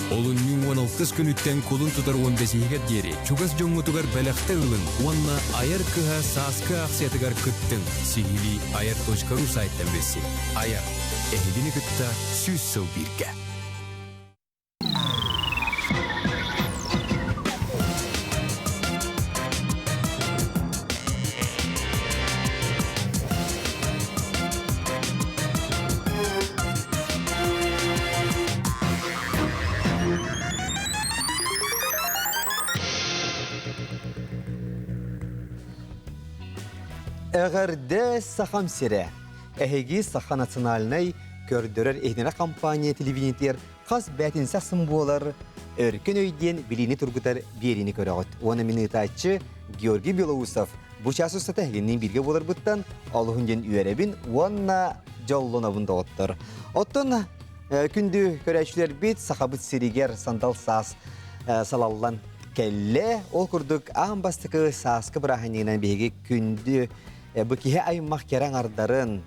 Олунньу 16 күнүттэн кулун тутар 15-иһигэр диэри чугас дьоҥҥутугар бэлэхтэ ылыҥ уонна Айар кыһа сааскы аахсыйатыгар кыттыҥ. Сиһилии айар.ру сайтан билсиҥ. Айар. Эһигини кытта 100 сыл бииргэ. Эҕэрдэ Сахам сирэ! Эһиги Саха национальнай көрдөрөр иһитиннэрэр компания телевидениетигэр хас бээтинсэ ахсын буолар Өркөн өй диэн билиини тургутар биэриини көрөҕүт. Уонна мин ыытааччы Георгий Белоусов бу чаас устата эһигинниин бииргэ буоларбыттан олуһун диэн үөрэбин уонна дьоллонобун доҕоттор. Оттон күндү көрөөччүлэрбит Сахабыт сиригэр сандал саас салаллан кэллэ. Ол курдук аан бастакы сааскы бырааһынньыгынан биһиги күндү бу киһи аймах кэрэ аҥардарын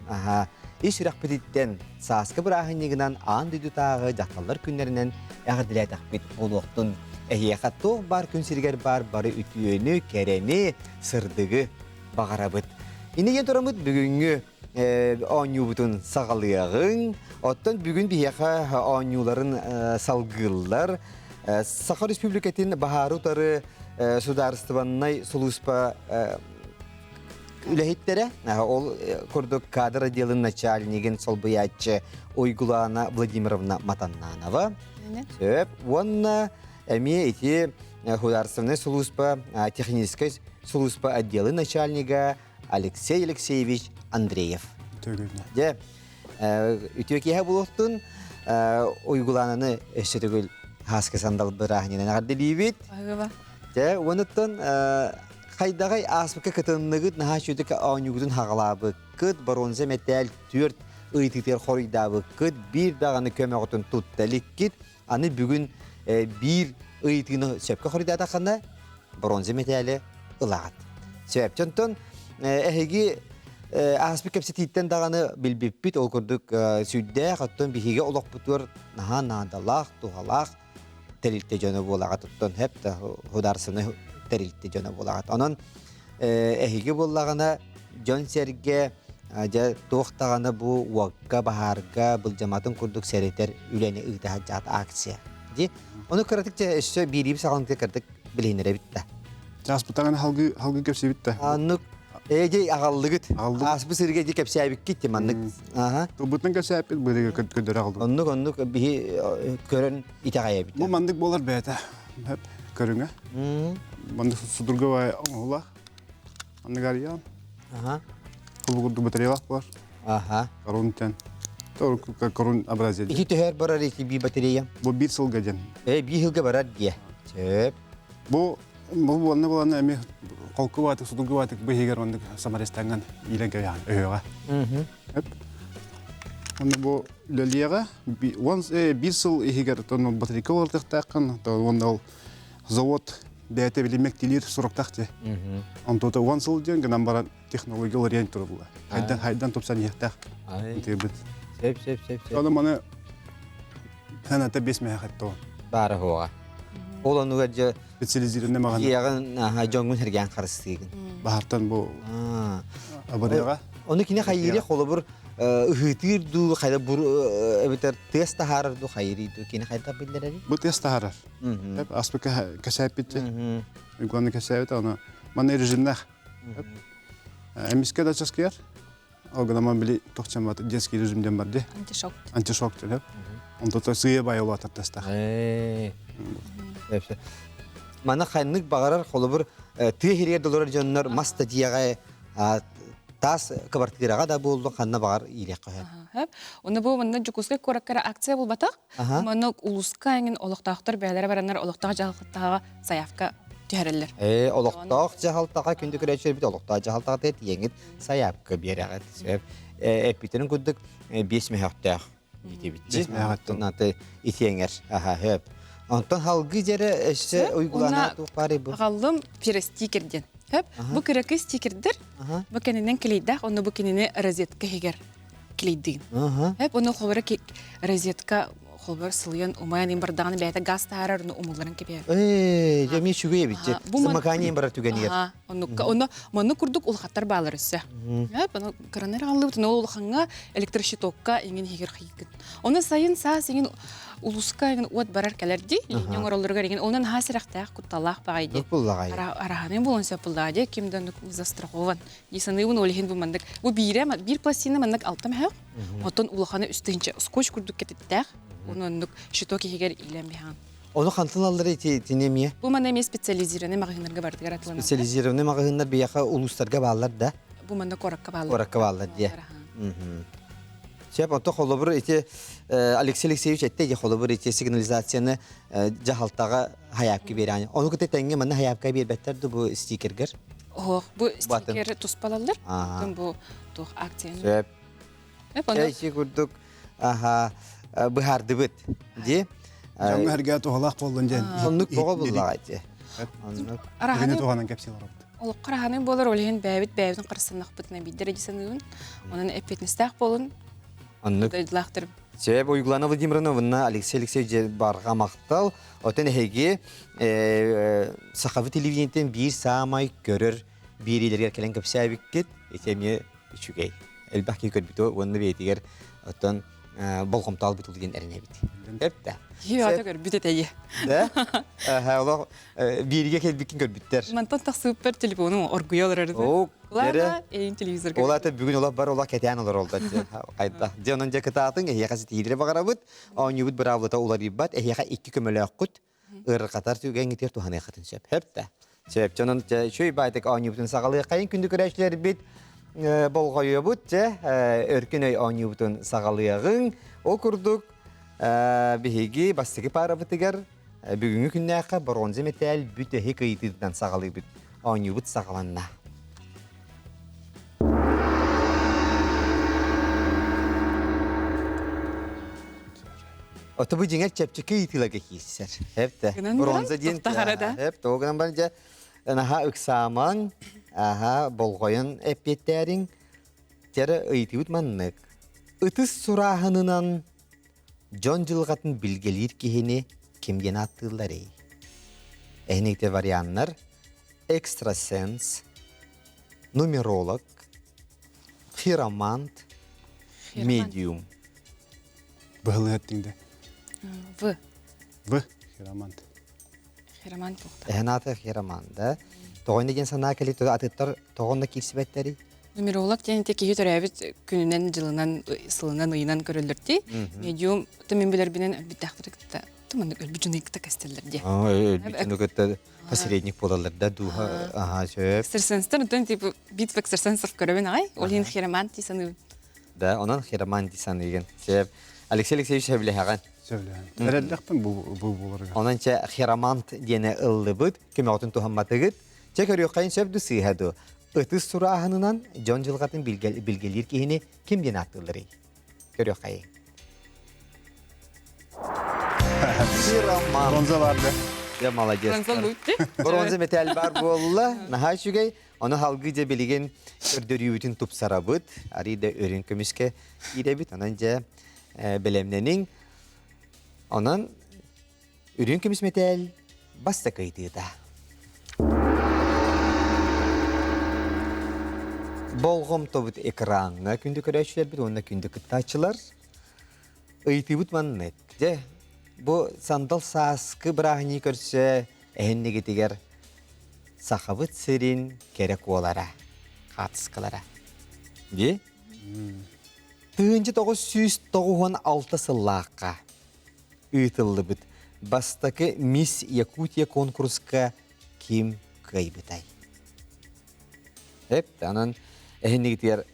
ис сүрэхпититтэн сааскы бырааһынньыгынан аан дойдутааҕы дьахталлар күннэринэн эҕэрдэлээтэхпит буолуохтун. Эһиэхэ туох баар күн сиригэр баар бары үтүөнү, кэрэни, сырдыгы баҕарабыт. Иннигин тураммыт бүгүҥҥү оонньуубутун саҕалыаҕыҥ. Оттон бүгүн биһиэхэ оонньууларын салгыыллар. Саха Республикатын баһаары утары судаарыстыбаннай сулууспа үлэһиттэрэ, ол курдук кадр отделын начальнигын солбуйааччы Уйгулаана Владимировна Матаннанова. Сөп. Уонна эмиэ ити художественнай сулууспа, техническэй сулууспа отделын начальнига Алексей Алексеевич Андреев. Дьэ, үтүө киэһэ буолуохтун. Уйгулаананы өссө төгүл Хааскы сандал бырааһынньыгынан эҕэрдэлиибит. Дьэ, уонуттан хайдаҕай ааспыкка кытынныгыт, наһаа үчүгэй оонньуугутун хаҕалаабыккыт, боруонса мэтээл түөрт ыйытыытыгар хоруйдаабыккыт, биир даҕаны көмөҕүтүн тутта иликкит. Аны бүгүн биир ыйытыыны сөпкө хоруйдаатаххына, бронза мэтээли ылаҕыт. Сөп. Онтон эһиги ааспыт кэпсэтииттэн даҕаны билбиппит, ол курдук сүрдээх, оттон биһиги олохпутугар наһаа наадалаах, туһалаах тэрилтэ дьоно буолаҕыт. Оттон хэп да худаарсыны тэрилтэ дьоно буолаҕыт. Онон эһиги буоллаҕына дьон-сэргэ дьэ туох даҕаны бу уокка, баһаарга былдьаматын курдук сэрэтэр үлэни ыыта сылдьаат акция. Дии. Ону кыратык дьэ өссө биириим саҕаланыыта кыратык билиһиннэрэбит да. Чааспытаган халгы халгы кэпсэбит да. Аннык Эдей аҕаллыгыт. Ааспыт сиргэ ди кэпсээбиккит ти маннык. Аха. Тылбытын кэпсээппит бырыга көдөрө аҕалдыбыт. Оннук оннук биһи көрөн итэҕэйэбит. Бу маннык буолар бэйэтэ. Көрүҥэ. Маннык судурга бай оҥоһулаах. Анныгар ян. Аха. Кулу курдук батареялаах бар. Аха. Корун тен. Корун образец. Ити төһөр барар ити би батарея? Бу бир сылга ден. Э, бир сылга барар дие. Сөп. Бу бу буолна буолана эми холку баатык судургу баатык быһыгар оннук самарестанган иилэн кэбиһэн өһөҕө. Онно бу үлэлиэҕэ он биир сыл иһигэр тон батарейка олортуохтааххын уонна ол завод бэйэтэ билиммэктилиир суруктаах дии. Онтуота уон сыл диэн гынан баран технология уларыйан турулла. Хайдан хайдан тупсан иһиэхтээх. Тыыбыт. Сөп сөп сөп сөп. Ону маны ханата бес мэхэхэтто. Баара хуоҕа. Ол онугар дьэ специализированный маҕан. Иэҕин аха дьоҥҥун сэргээн харыстыыгын. Баһартан бу абырыаҕа. Ону кини хайыыры холобур ыһыытыыр дуу, хайда бур эбэтэр тыас таһаарар дуу хайыырый дуу кини хайдах биллэрэрий? Бу тыас таһаарар. Аспыка кэсээппит. Уйгуаны кэсээбит аны манна режимнээх. Эмискэ да часкыйар. Ол гынан били тохчаммат детский режим диэн бар ди. Антишок. Антишок диэн. Онто сыйа бай улаатар тастах. Мана ханнык баҕарар холобур тыа иһиригэр долорор дьоннор мас да дьиэҕэ таас кыбартыыраҕа да буоллун ханна баҕар иилиэххэ сөп. Оны бу манна Дьокуускай куоракка акция булбатах. Манна улууска эҥин олохтоохтор бэйэлэрэ бараннар олохтоох дьаһалтаҕа заявка түһэрэллэр. Ээ, олохтоох дьаһалтаҕа күндү көрөөччүлэрбит олохтоох дьаһалтаҕа тиийэҥҥит сайаапка биэрэҕит. Сөп. Эппитин курдук биэс мөһөхтөөх итибитчи. Аты итиэҥэр. Аха, хөп. Онтон халгы дьэрэ өссө уйгулана туох баарый бу? Аҕаллым пиростикер диэн. Хөп. Бу кыракый стикердер. Бу кэнинэн клейдаах, онно бу кинини розетка иһигэр клейдыын. Хөп, ону холобура розетка холбор сылыйан умайан им бардаҕына бэйэтэ газ таһаарар ону умулларан кэбиһэр. Ээ, дьэ эмиэ үчүгэй эбит дьэ. Замыкание барар түгэнигэр. Оннукка онно маннык курдук улахаттар баалар өссө. Ону кыранар аҕаллыбыт, но улахаҥҥа электрощитокка иҥин иһигэр хайгын. Оны сайын саас иҥин улууска иҥин уот барар кэлэр дии, линия оҥороллоругар иҥин онон наһаа сэрэхтээх, кутталлаах баҕай дии. Араһаны буолан сөп буллаҕа дии, ким да застрахован. Дии саныыбын ол иһин бу маннык. Бу биирэ биир пластина маннык алта мөһөх, оттон улаханы үстүнчэ скотч курдук кэтиттээх. Оны оннук щиток иһигэр иилэн биһаҕын. Ону хантан аллар ити итини эмиэ? Бу манна эмиэ специализированный маҕаһыыннарга бардыгар атыланар. Специализированный маҕаһыыннар биһиэхэ улуустарга бааллар да? Бу манна куоракка бааллар. Куоракка бааллар диэ. Сөп, онто холобур ити Алексей Алексеевич этте ди холобур ити сигнализацияны дьаһалтаҕа хайаапка биэрээни. Ону кытта тэҥҥэ манна хайаапка биэрбэттэр ду бу стикергер? Ох, бу стикер туспалаллар. Бу туох акцияны. Сөп. Ити курдук аха быһаардыбыт ди. Дьоҥҥо эргэ туһалаах буоллун диэн. Оннук боҕо буллаҕа ити. Оннук. Араханы туһанан кэпсиир олоробут. Олоххо араханы буолар ол иһин бэйэбит бэйэбитин харыстаннахпытына биирдэр дии саныыбын. Онон эппиэтинэстээх буолун. Оннук. Дойдулаахтарым. Сөп Уйгулана Владимировна, Алексей Алексеевич барҕа махтал. Отон эһиги Сахабыт телевидениетин биир саамай көрөр биэриилэригэр кэлэн кэпсээбиккит. Ити эмиэ үчүгэй. Элбэх киһи көрбүтү уонна бэйэтигэр оттон болҕомто албыт диэн эрэнэбит. Эптэ. Киһи көрбүт этэйи. Да? Олох биэригэ кэлбиккин көрбүттэр. Мантан тахсыыппар телефону оргуйа олорор. Оо, Улаата эйин телевизорга. Улаата бүгүн олох бар олох кэтээн олор олда. Хайда. Дьэ онон дьэ кытаатыҥ эһиэхэ ситиһиилэри баҕарабыт. Оонньуубут быраабылата уларыйбат. Эһиэхэ икки көмөлөөххүт. Ыарырҕатар түгэҥҥитигэр туһаныаххытын сөп. Хөп да. Сөп. Дьонон үчүгэй баайтык оонньуубутун саҕалыаххайын күндү көрөөччүлэрбит болҕойуобут дьэ өркөн өй оонньуубутун саҕалыаҕыҥ. Ол курдук биһиги бастакы паарабытыгар бүгүҥҥү күннээххэ боруонза мэтээл бүтэһик ыйытыытынан саҕалыыбыт. Оонньуубут саҕаланна. Ото бу дьиҥэр чэпчэки ыйытыыларга киирсэр. Эптэ. Бронза диэн Эп, тоҕо гынан баран дьэ наһаа ыксаамаҥ, аһа болҕойон эппиэттээриҥ. Тера ыйытыыбыт маннык. Ытыс сурааһынынан дьон дьылҕатын билгэлиир киһини ким диэн ааттыылларый? Эһиникте варианнар экстрасенс, нумеролог, хиромант, медиум. Быһылыһыт диңде. В. В. Хиромант. Хиромант буолта. Эһэн аата хиромант, да? Тоҕо диэн санаа кэлит атыттар тоҕонно киирсибэттэри? Нумеролог диэн ити киһи төрөөбүт күнүнэн, дьылынан, сылынан, ыйынан көрөллөр дии. Медиум, мин билэрбинэн өлбүттэхтэр кытта маннык өлбүт дьону кытта кэстэллэр дии. Өлбүт дьону кытта посредник буолаллар да дууха аха сөп. Экстрасенстар, оттон типа битва экстрасенсов көрөбүн аҕай. Ол иһин хиромант дии саныыбын. Да, онон хиромант дии саныыгын. Сөп. Алексей Алексеевич сөбүлэһэҕин. Сөбүлэһэн. Эрэллэхпин бу бу буоларыгар. Онон чэ хиромант диэни ыллыбыт, көмөҕүтүн туһамматыгыт. Чэ көрүөххэйин сөп ду сыыһа ду. Ытыс сурааһынынан дьон дьылҕатын билгэлиир киһини ким диэн ааттыылларый? Көрүөххэйин. Хиромант. Бронза бар да. Я молодец. Бронза лутти. Бронза металл бар буолла. Наһаа үчүгэй. Ону халгыы дьэ билигин көрдөрүүбүтүн тупсарабыт. Арый да өрүн көмүскэ киирэбит. Онон дьэ бэлэмнэниҥ. Онон үрүҥ көмүс мэтээл бастакы ыйытыыта. Болҕомтобут экраҥҥа күндү көрөөччүлэрбит уонна күндү кыттааччылар. Ыйытыыбыт маннык. Дьэ, бу сандал сааскы бырааһынньыгы көрсө эһиннигитигэр Сахабыт сирин кэрэ куолара, хаатыскалара. Дии? 1996 сыллаахха ыытыллыбыт бастакы Мисс Якутия конкурска ким кыайбытай? Эп, анан эһиннигитигэр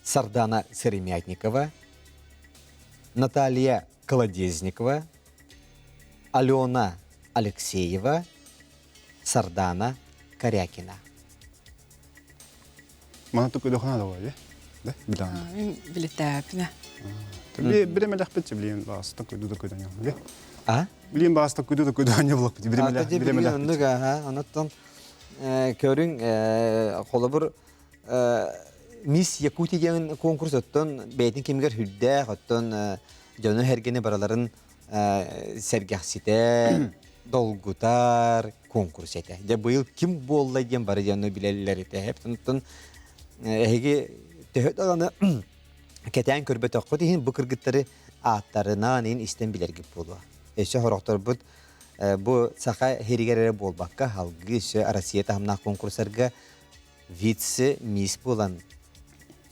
Сардана Сыромятникова, Наталья Колодезникова, Алена Алексеева, Сардана Корякина. Мана тук өдөхөнө да бар, да? Билан. Мен билетээпинэ. Билемелэхпит билиэн баастан көйдү да көйдөн А? Билиэн баастан көйдү да көйдөн булак билемелэх. Оннук аха, онуттан көрүҥ холобур Мисс Якутия диэн конкурс оттон бэйэтин кэмигэр хүрдээх, оттон дьону эргини барыларын сэргэхситэр, долгутар конкурс этэ. Дьэ быйыл ким буолла диэн бары дьону билэллэр этэ. Оттон эһиги төһө даҕаны кэтээн көрбөтөххүт иһин бу кыргыттары ааттарынан иһин истэн билэргит буолуо. Өссө сорохторбут бу саха сиригэр эрэ буолбакка, салгыы өссө Россия таһымнаах конкурсарга вице-мисс буолан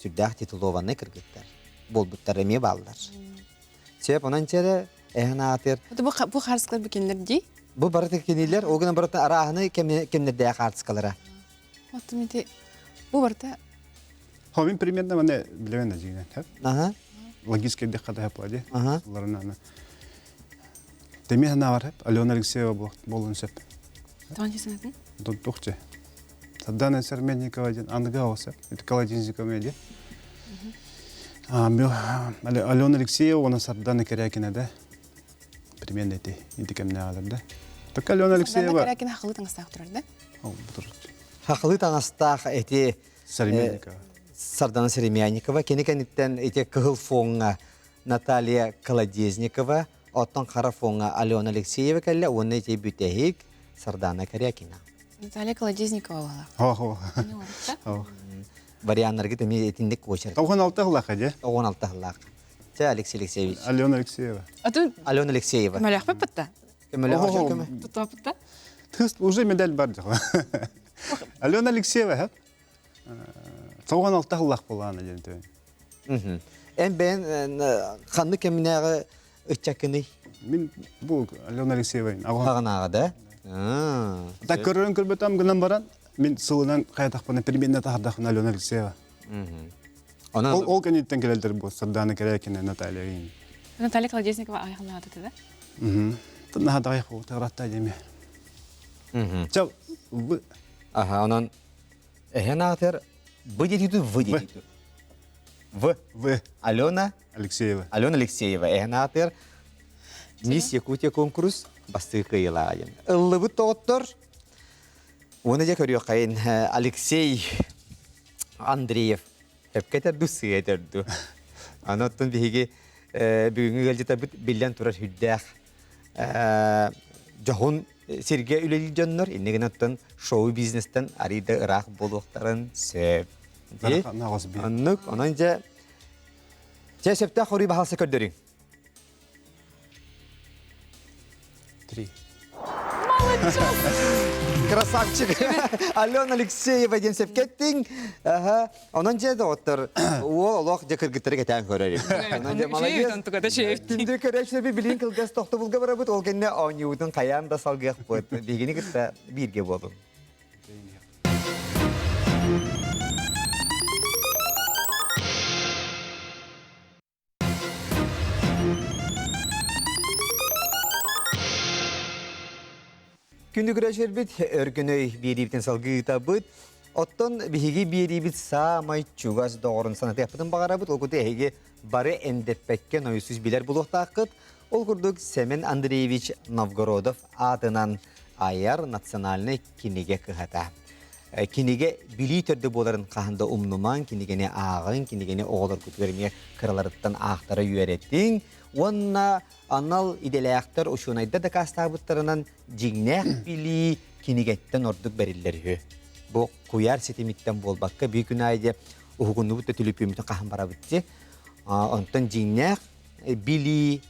сүрдээх титулованный кыргыттар буолбуттар эмиэ бааллар. Сөп, онон чэрэ эһэн аатыр. Бу бу хаарыскалар бу кинилэр дии? Бу барыта кинилэр, ол гынан барыта арааһыны кэмнэрдээх хаартыскалара. Оттон ити бу барыта Хомин примерно мане билемен да дьиҥинэн, хэп. Аха. Логический дэхха да хэп ди. Аха. Ларына Теми ханавар хэп Алена Алексеева болун сөп. Тоон десенетін? Донтухче. Сардана Серменникова диэн аныгы оҕо сөп. Колодезникова диэн. Алена Алексеева уонна Сардана Корякина да примерно ити ити кэмнээҕилэр да. Только Алена Алексеева Сардана Корякина хахылыы таҥастаах турар да? Хахылыы таҥастаах эти Серемянникова. Сардана Серемянникова кини кэнниттэн ити кыһыл фоҥҥа Наталья Колодезникова, оттон хара фоҥҥа Алена Алексеева кэллэ уонна ити бүтэһик Сардана Корякина. Наталья Колодезникова буолла. Хо хо. Варианнаргыт эмиэ итинник очерк. 96 сыллаах дьэ. 96 сыллаах. Чэ, Алексей Алексеевич. Алена Алексеева. Атын Алена Алексеева. Көмөлөөхпүт бытта. Көмөлөөх көмө. Тутуоппутта. Тыс уже медаль бар дьэ. Алена Алексеева, хэ? 96 сыллаах буолаана диэн төөн. Эн бэйэн ханнык кэминээҕи ыччаккыный? Мин бу Алена Алексеева. Аҕынааҕы да? Так көрөрөн көрбөтөм гынан баран, мин сылынан хайатахпына переменна таһардахпына Алена Алексеева. Онон Ол кэнниттэн кэлэлдэр бу Сардана Корякина, Наталья Ин. Наталья Колодезникова айхалаата да? Тыннаха даҕай тыгыратта диэми. Ча в Аха, онон эһэн аатыр Б диэтиту В диэтиту. В. В. Алена Алексеева. Алена Алексеева эһэн аатыр Мисс Якутия конкурс бастыы кыайыылааҕа диэн. Ыллыбыт тоҕоттор. Уонна дьэ көрүөххэйин Алексей Андреев Сөпкө этэр сыа этэр дуу. Аны оттон биһиги бүгүҥҥү ыалдьытабыт биллэн турар сүрдээх дьоһун сиргэ үлэлиир дьоннор иннигин оттон шоу-бизнестэн арыый да ыраах буолуохтарын сөп. Оннук, онон дьэ дьэ сөптөөх хоруй баһалса көрдөрүҥ. Три. Красавчик! Алена Алексеева диэн сөпкө Аха. Онон дьэ доҕоттор, уол олох дьэ кыргыттары кэтээн көрөр. Онон дьэ молодец. Күндү көрөөччүлэрбит билигин кылгас тохтобулга барабыт, ол кэннэ оонньуубутун хайаан да салгыахпыт. Биһигини кытта бииргэ буолуҥ. Күндү көрөөччүлэрбит, Өркөн өй биэриибитин салгыы ыытабыт. Оттон биһиги биэриибит саамай чугас доҕорун санатыахпытын баҕарабыт. Ол курдук эһиги бары эндэппэккэ нойосуус билэр буолуохтааххыт. Ол курдук Семен Андреевич Новгородов аатынан айар национальнай кинигэ кыһата. Кинигэ билии төрдө буоларын хаһан да умнумаҥ, кинигэни ааҕыҥ, кинигэни оҕолоргутугар эмиэ кыраларыттан аахтара үөрэтиҥ уонна анал идэлээхтэр учуонайдар дакаастаабыттарынан дьиҥнээх билии кинигэттэн ордук бэриллэр үһү. Бу куйаар ситимиттэн буолбакка, биир күн аайы дьэ уһугуннубут да түлүпүөммүтүн хаһан барабыт дии. Онтон дьиҥнээх билии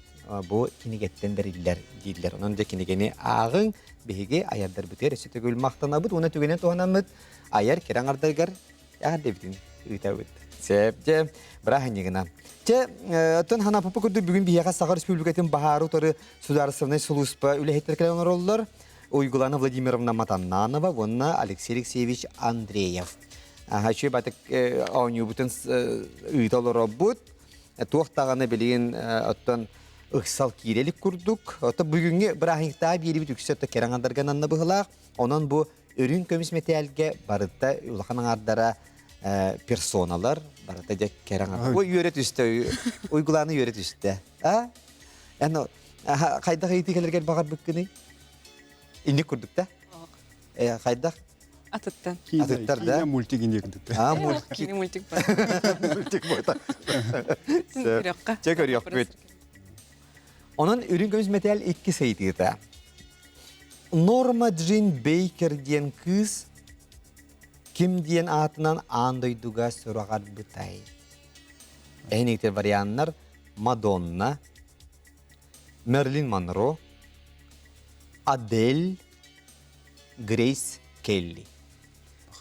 бу кинигэттэн бэриллэр дииллэр. Онон дьэ кинигэни ааҕыҥ, биһиги айардарбытыгар өссө төгүл махтанабыт уонна түгэнин туһанаммыт айар кэрэ аҥардарыгар эҕэрдэбитин ыытабыт. Сөп, дьэ, бырааһынньыгынан. Чэ, оттон Ханапапа курдук бүгүн биһиэхэ Саха Республикатын баһаары утары судаарыстыбаннай сулууспа үлэһиттэр кэлэн олороллор. Уйгулана Владимировна Матаннанова уонна Алексей Алексеевич Андреев. Үчүгэй батык оонньуубутун ыыта олоробут. Туох даҕаны билигин оттон ыксал киирэ илик курдук. Оттон бүгүҥҥү бырааһынньыктааҕы биэриибит үксэ оттон кэрэ аҥардарга ананна быһыылаах. Онон бу үрүҥ көмүс мэтээлгэ барыта улахан аҥаардара персоналар барыта дьэ кэрэ аҥар. Ой үөрэ түстэ, Уйгулаана үөрэ түстэ. А? Эн хайдах ыйытыы кэлэргэр баҕарбыккыный? Инник курдук да? Хайдах? Атыттан. Атыттар да? Мультик инник А, мультик. Кини мультик бар. Мультик буолта. Көрүөххэ. Чэ көрүөхпүт. Онон үрүҥ көмүс мэтээл иккис ыйытыыта. Норма Джин Бейкер диэн кыыс ким диэн аатынан аан дойдуга сураҕарбытай? Эһиниктэр варианнар Мадонна, Мерлин Монро, Адель, Грейс Келли.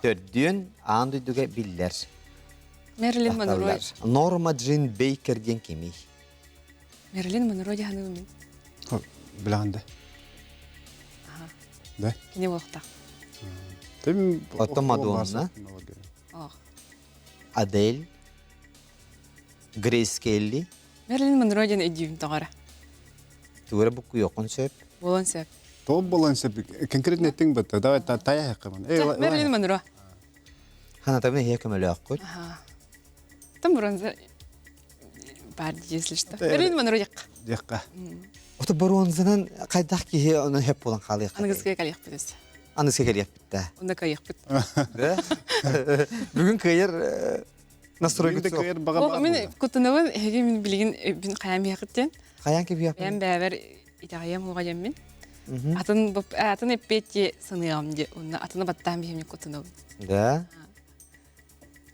Төрдүөн аан дойдуга биллэр. Мерлин Монро. Норма Джин Бейкер диэн кимий? Мерлин Монро дьаһаныбын мин. Билэҕин да. Да. Кини буолуохтаах. Оттон Мадонна. Адель. Грейс Келли. Мерлин Монро диэн өйдүүбүн тоҕо Тугу эрэ буккуйуоххун сөп. Буолан сөп. Тоҕо буолан сөп. Конкретно эттиҥ бытта. Давай тайа хаккаман. Мерлин Монро. Ханатабын эһиэ көмөлөөххүт. Там бронза бар если что. Мерлин Монро диэххэ. Диэххэ. Ото бронзанан хайдах киһи онон хөп буолан хаалыахха. Аныгыскыга кэлиэхпит өссө. Аныгыскыга кэлиэхпит да. Онно кыайыахпыт. Да? Бүгүн кыайар настройгут кыайар баҕа Мин куттанабын эһиги мин билигин бин хайаан биһэхиттен. Хайаан кэбиэхпин? Бэйэм бэйэбэр итэҕэйэм уоҕа диэммин. Атын атын эппиэтти саныам ди онно атыны баттаан биһимник куттанабын. Да?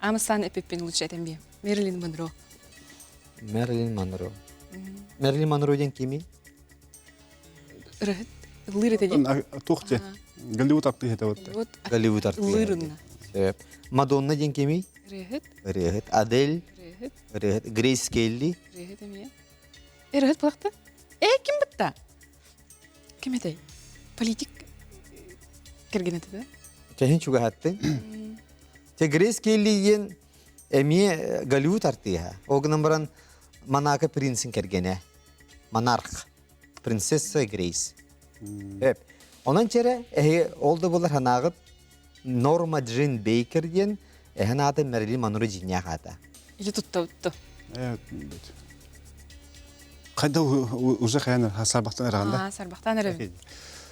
Амыстаан эппиппин лучше этэн биэм. Мерлин Монро. Мерлин Монро. Мерлин Монро диэн кимий? Ырыһыт. Ыллыыр этэ дии. Туох дии? Голливуд артыыһа этэ вот. Голливуд артыыһа. Сөп. Мадонна диэн кимий? Ырыһыт. Ырыһыт. Адель. Ырыһыт. Ырыһыт. Грейс Келли. Ырыһыт эмиэ. Ырыһыт буолахта. Э, ким бытта? Ким этэй? Политик кэргэн этэ да? Чэһин чугаһаттың. Те Грейс Келли диэн эмиэ Голливуд артыыһа. Ол гынан баран Монако принцин кэргэнэ. Монарх. Принцесса Грейс. Эп. Онон чэрэ эһи ол да буолар ханаағыт Норма Джин Бейкер диэн эһэн аата Мэрилин Монро дьиҥнээх аата. Или тутта утта. Хайда уже хайан сарбахтан эраганда. Сарбахтан эрэ.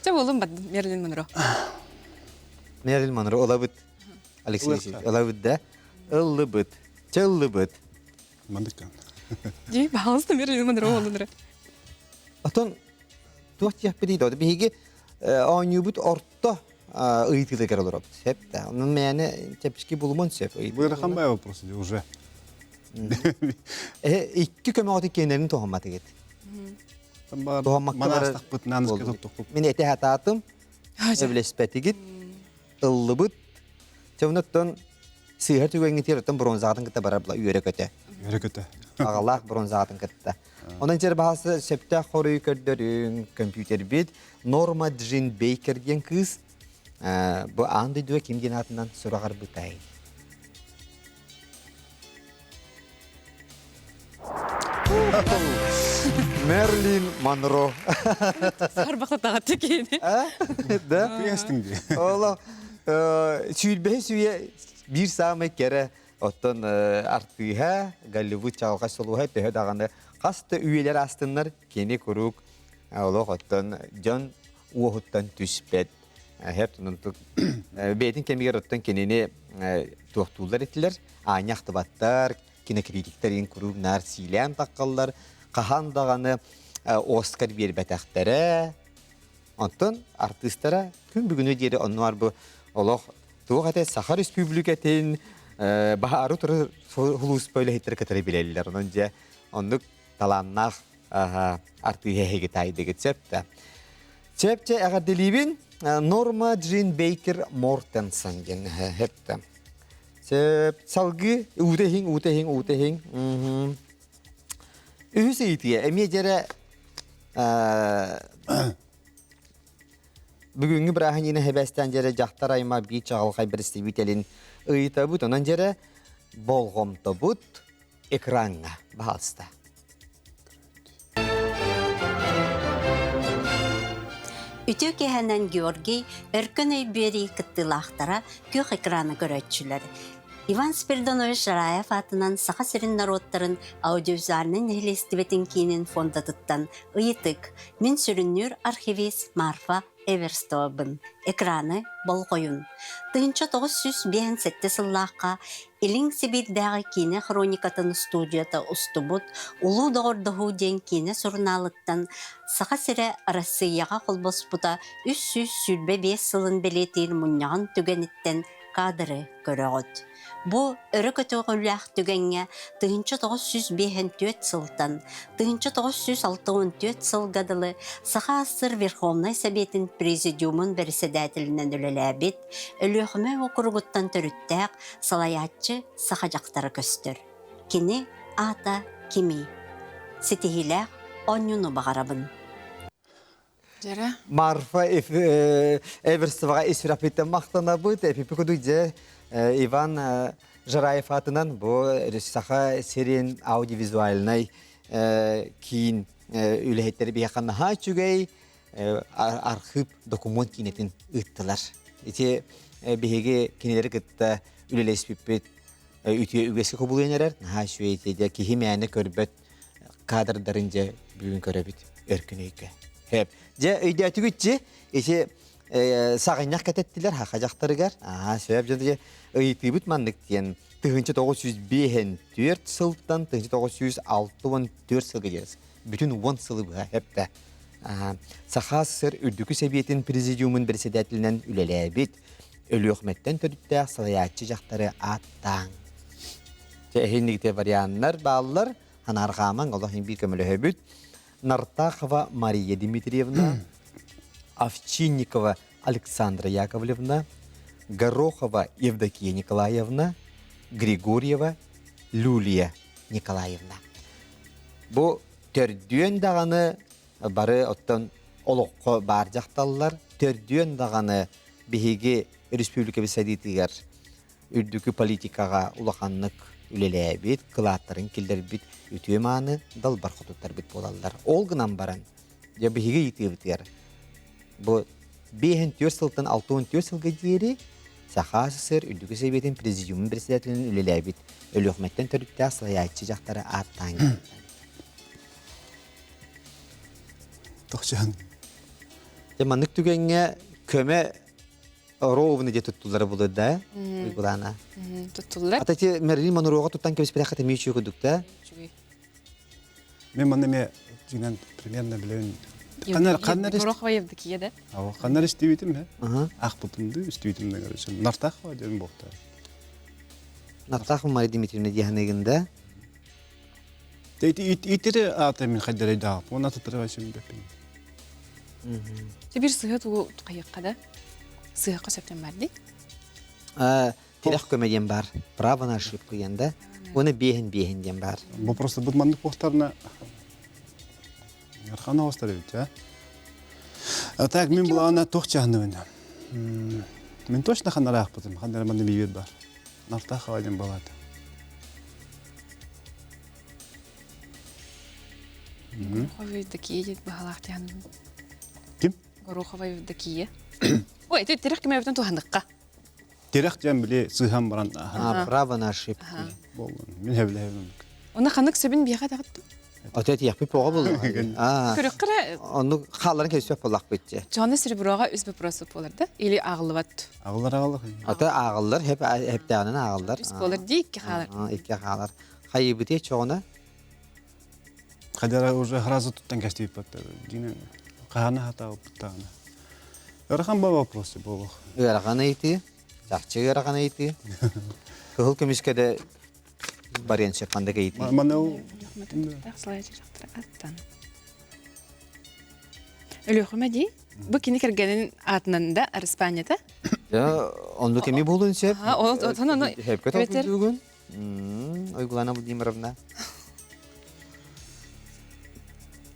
Чэ болум бад Мерлин Монро. Мерлин Монро олабыт. Алексей Алексеевич олабыт да. Ыллыбыт. Чыллыбыт. Мандыккан. Дии, пожалуйста, Мерлин Монро олун Отон туох диэхпитий да биһиги оонньуубут орто ыйытыытыгар олоробут. Сөп да. Онон мээнэ чэпчэки булумун сөп. Ыарахан бай вопрос уже. Икки көмөҕөтү киэнэрин туһамматыгыт. Туһаммакка барар. Мин эти хатаатым, сөбүлэспэтигит, ыллыбыт. Чэ, сыыһа түгэҥҥитигэр оттон бронзаҕытын кытта барар була үөрэ-көтө. Үөрэ-көтө. Аҕалаах бронзаҕытын кытта. Онон дьэр баһасы сөптөөх хоруйу көрдөрүҥ, компьютербит Норма Джин Бейкер диэн кыыс бу аан дойдуга ким диэн аатынан сураҕарбытай? Мерлин Монро. Сарбахтатаҕа тикиини. Да? Күөстүҥ дии. Оло сүүрбэһи сүйэ биир саамай кэрэ оттон артыыһа Голливуд чаҕылхай солуһа төһө даҕаны хас да үйэлэр астыннар кини куруук олох оттон дьон уоһуттан түспэт бэйэтин кэмигэр оттон кинини туохтууллар этилэр аанньа ахтыбаттар кинокритиктэрин куруук наар сиилээн таххаллар хаһан даҕаны Оскар биэрбэтэхтэрэ Онтон артыыстара күн бүгүнү диэри оннугар бу олох туох этэ Саха Республикатын баһаары турар сулууспа үлэһиттэрэ кытары билэллэр. Онон дьэ оннук талааннаах артыыһа эһиги таайдыгыт сөп да. Сөп чэ эҕэрдэлиибин Норма Джин Бейкер Мортенсон диэн сөп да. Сөп салгыы уута иһиҥ уута иһиҥ уута иһиҥ. Үһүс ыйытыа эмиэ дьэрэ Бүгүҥҥү бырааһынньыгы хэбэстээн дьэрэ дьахтар аймах биир чаҕылхай бэрэстэбиитэлин ыйытабыт, онон дьэрэ болҕомтобут экраҥҥа, баһаалыста. Үтүө киэһэнэн Георгий Өркөн өй биэрии кыттыылаахтара күөх экраны көрөөччүлэр. Иван Спиридонович Шараев аатынан Саха сирин норуоттарын аудиовизуальнай нэһилиэстибэтин киинин фондатыттан ыйытык Мин сүрүннүүр архивист Марфа Эверстовабын. Экраны болҕойун. 1957 сыллаахха Илин Сибиирдээҕи киинэ хроникатын студията устубут «Улуу доҕордоһуу» диэн киинэ сурунаалыттан Саха сирэ Арассыыйаҕа холбоспута 325 сылын бэлиэтиир мунньаҕын түгэниттэн кадры көрөҕүт. Бу өрө көтөҕүүлээх түгэҥҥэ 1954 сылтан 1964 сылга дылы Саха АССР Верховнай Сэбиэтин Президиумун бэрэссэдээтэлинэн үлэлээбит, Өлүөхүмэ уокуругуттан төрүттээх салайааччы саха дьахтара көстөр. Кини аата кимий? Ситиһиилээх оонньууну баҕарабын. Дьэрэ. Марфа Эверстоваҕа ис сүрэхпиттэн махтанабыт. Эпипи кудук дьэ Иван Жараев аатынан бу Саха сирин аудиовизуальнай киин үлэһиттэрэ биһиэхэ наһаа үчүгэй архыып докумуон киинэтин ыыттылар. Ити биһиги кинилэри кытта үлэлэспиппит үтүө үгэскэ кубулуйан эрэр. Наһаа үчүгэй ити киһи мээнэ көрбөт кадрдарын дьэ бүгүн көрөбүт өркүн өйгө. Хэп. Дьэ өйдөөтүгүт дьи ити саҕынньах кэтэттилэр хаха дьахтарыгар. Аа сөп дьэ ыйытыыбыт маннык диэн 1954 сылтан 1964 сылга диэри бүтүн уон сылы быһа эптэ. Саха СССР Үрдүкү Сэбиэтин Президиумун председателинэн үлэлээбит Өлүөхүмэттэн төрүттээх салайааччы дьахтары ааттааҥ. Дьэ, эһиннигите варианнар бааллар. Ханаарҕаамаҥ, олох биир көмөлөһөбүт. Нартахова Мария Дмитриевна, Овчинникова Александра Яковлевна, Горохова Евдокия Николаевна, Григорьева Люлия Николаевна. Бу төрдүөн даҕаны бары оттон олоххо баар дьахталлар, төрдүөн даҕаны биһиги республикабыт сайдыытыгар үрдүкү политикаҕа улаханнык үлэлээбит, кылааттарын киллэрбит үтүө мааны далбар хотуттарбыт буолаллар. Ол гынан баран, дьэ биһиги ыйытыыбытыгар бу 54 сылтан 64 сылга диэри Саха СССР Үрдүкү Сэбиэтин Президиумун председателинэн үлэлээбит Өлүөхүмэттэн төрүттээх салайааччы дьахтары ааттаан кэлбитэ. Тохчаан. Дьэ маннык түгэҥҥэ көмө ровно дьэ туттуллара булur да Уйгулаана. Туттуллар. Ата ти Мерлин Монроға туттан кэбиспэтэххэ тэмии үчүгэй курдук да. Үчүгэй. Мен манна эмиэ дьиҥинэн примерно билэбин. Ханна ханна Горохова Евдокия да? Ава ханна истибитим he. Ага. Ахпытымды истибитим да короче. Нартах диэн буолта. Нартах Мария Дмитриевна диэханыгын да. Итири аата мин хайдарай даап. Оны атытыры васим беппин. Ти бир сыһа тугу хайыкка да? Сыһакка сөптөн бар ди. Тирэх көмө диэн бар. Право на ошибку диэн да. Оны биэһин биэһин диэн бар. Бу просто бут маннык буохтарына Архан оҕустар эбит, а? А так мин булаана туох чаһыныбын. Мин точно ханнараахпытым, ханнара манна биир бар. Нартаах диэн балаата. Горохова Евдокия диэн баһалаах диэн. Ким? Горохова Евдокия. Ой, это тирэх ким эбитин туһандыкка. Тирэх диэн били сыһан баран А, право на ошибку. Боллун. Мин хэбилэһэбин. Оны ханнык сөбүн биэхэ тахаттым. Ото этиэхпит поҕо булла. Аа. Көрөхкөрө Онну хааларын кэсиэп буллахпыт же. Чоны сереброға үс вопрос болар да? Или ағылыбат? Ағылар ағылар. Ото ааҕыллар, хеп хептээҕинэн ааҕыллар. Үс болар дии икки хаалар. Икки хаалар. Хайыбыты чоҕуна Хадара уже сразу туттан кэстииппат. Дина хаана хатаабыттаана. Ыарахан ба вопрос буолуох. Ыарахан ыйытыы, чахчы ыарахан ыйытыы. Кыһыл көмүскэ да барыан сөп ханнык ыйытыы. Маны ол аттан. Өлүөхүмэ дии. Бу кини кэргэнин аатынан да Араспаанньата. Оннук эми буолуон сөп. Отон ону Хөпкө толкуйдуугун. Уйгулана Владимировна.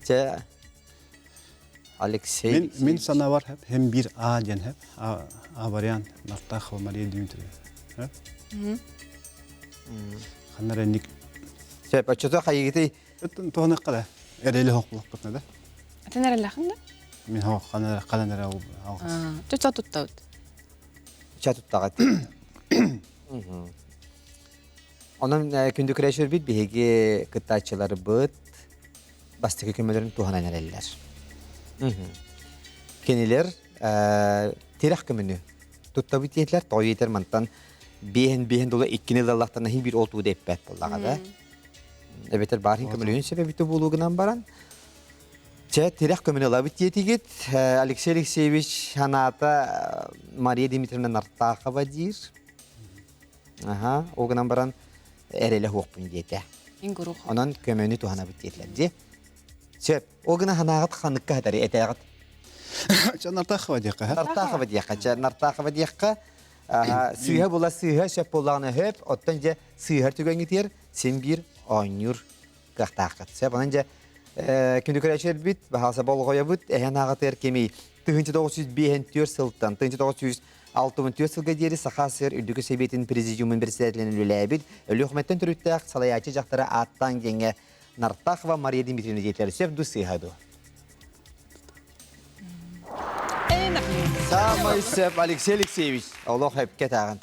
Чэ, Алексей. Мин, мин санаабар hem bir А диэн хэп. А, А вариант Нартахова Мария Дмитриевна. Хэп. Ханнар энник. Сөп, оччото хайыгыты Туһаныкка да. Эрэли хоқлоқпытна да. Атын эрэллэхин да? Мин хоқ ханар халан эрэ алгас. Чөчө туттабыт. ча туттаҕат. Онон күндү көрөөччүлэрбит биһиги кыттааччыларбыт бастакы көмөлөрүн туһанан эрэллэр. Кинилэр тирэх көмөнү туттабыт диэтилэр, тоҕо диэтэр мантан биэһин биэһин дула иккини ылаллахтан иһин биир ол туу эппэт буоллаҕа да. Эбэтэр баар иһин көмөлөһүн сөп эбитэ буолуу гынан баран. Чэ, тирэх көмөнү ылабыт диэтигит. Алексей Алексеевич санаата Мария Дмитриевна Нартахова диир. Аха, ол гынан баран эрэлэ суохпун диэтэ. Онон көмөнү туһанабыт диэтилэр дии. Сөп. Ол гына санааҕыт ханыкка хатары этээҕит. Чэ, Нартахова диэххэ. Нартахова диэххэ. Чэ, Нартахова диэххэ. Сыыһа була сыыһа сөп буоллаҕына сөп. Оттон дьэ сыыһар түгэҥҥитигэр син биир оонньуур кыахтааххыт. Сөп. Онон дьэ күндү көрөөччүлэрбит, баһаалса болҕойобут, эһэн ааҕытыгар кимий? 1954 сылтан 1964 сылга диэри Саха СССР Үрдүкү Сэбиэтин Президиумун председателинэн үлэлээбит Өлүөхүмэттэн төрүттээх салайааччы дьахтары ааттаан диэҥҥэ Нартахова Мария Дмитриевна диэтилэр. Сөп дуу сыыһа дуу? Самый сөп Алексей Алексеевич. Олох эпке тааҕын.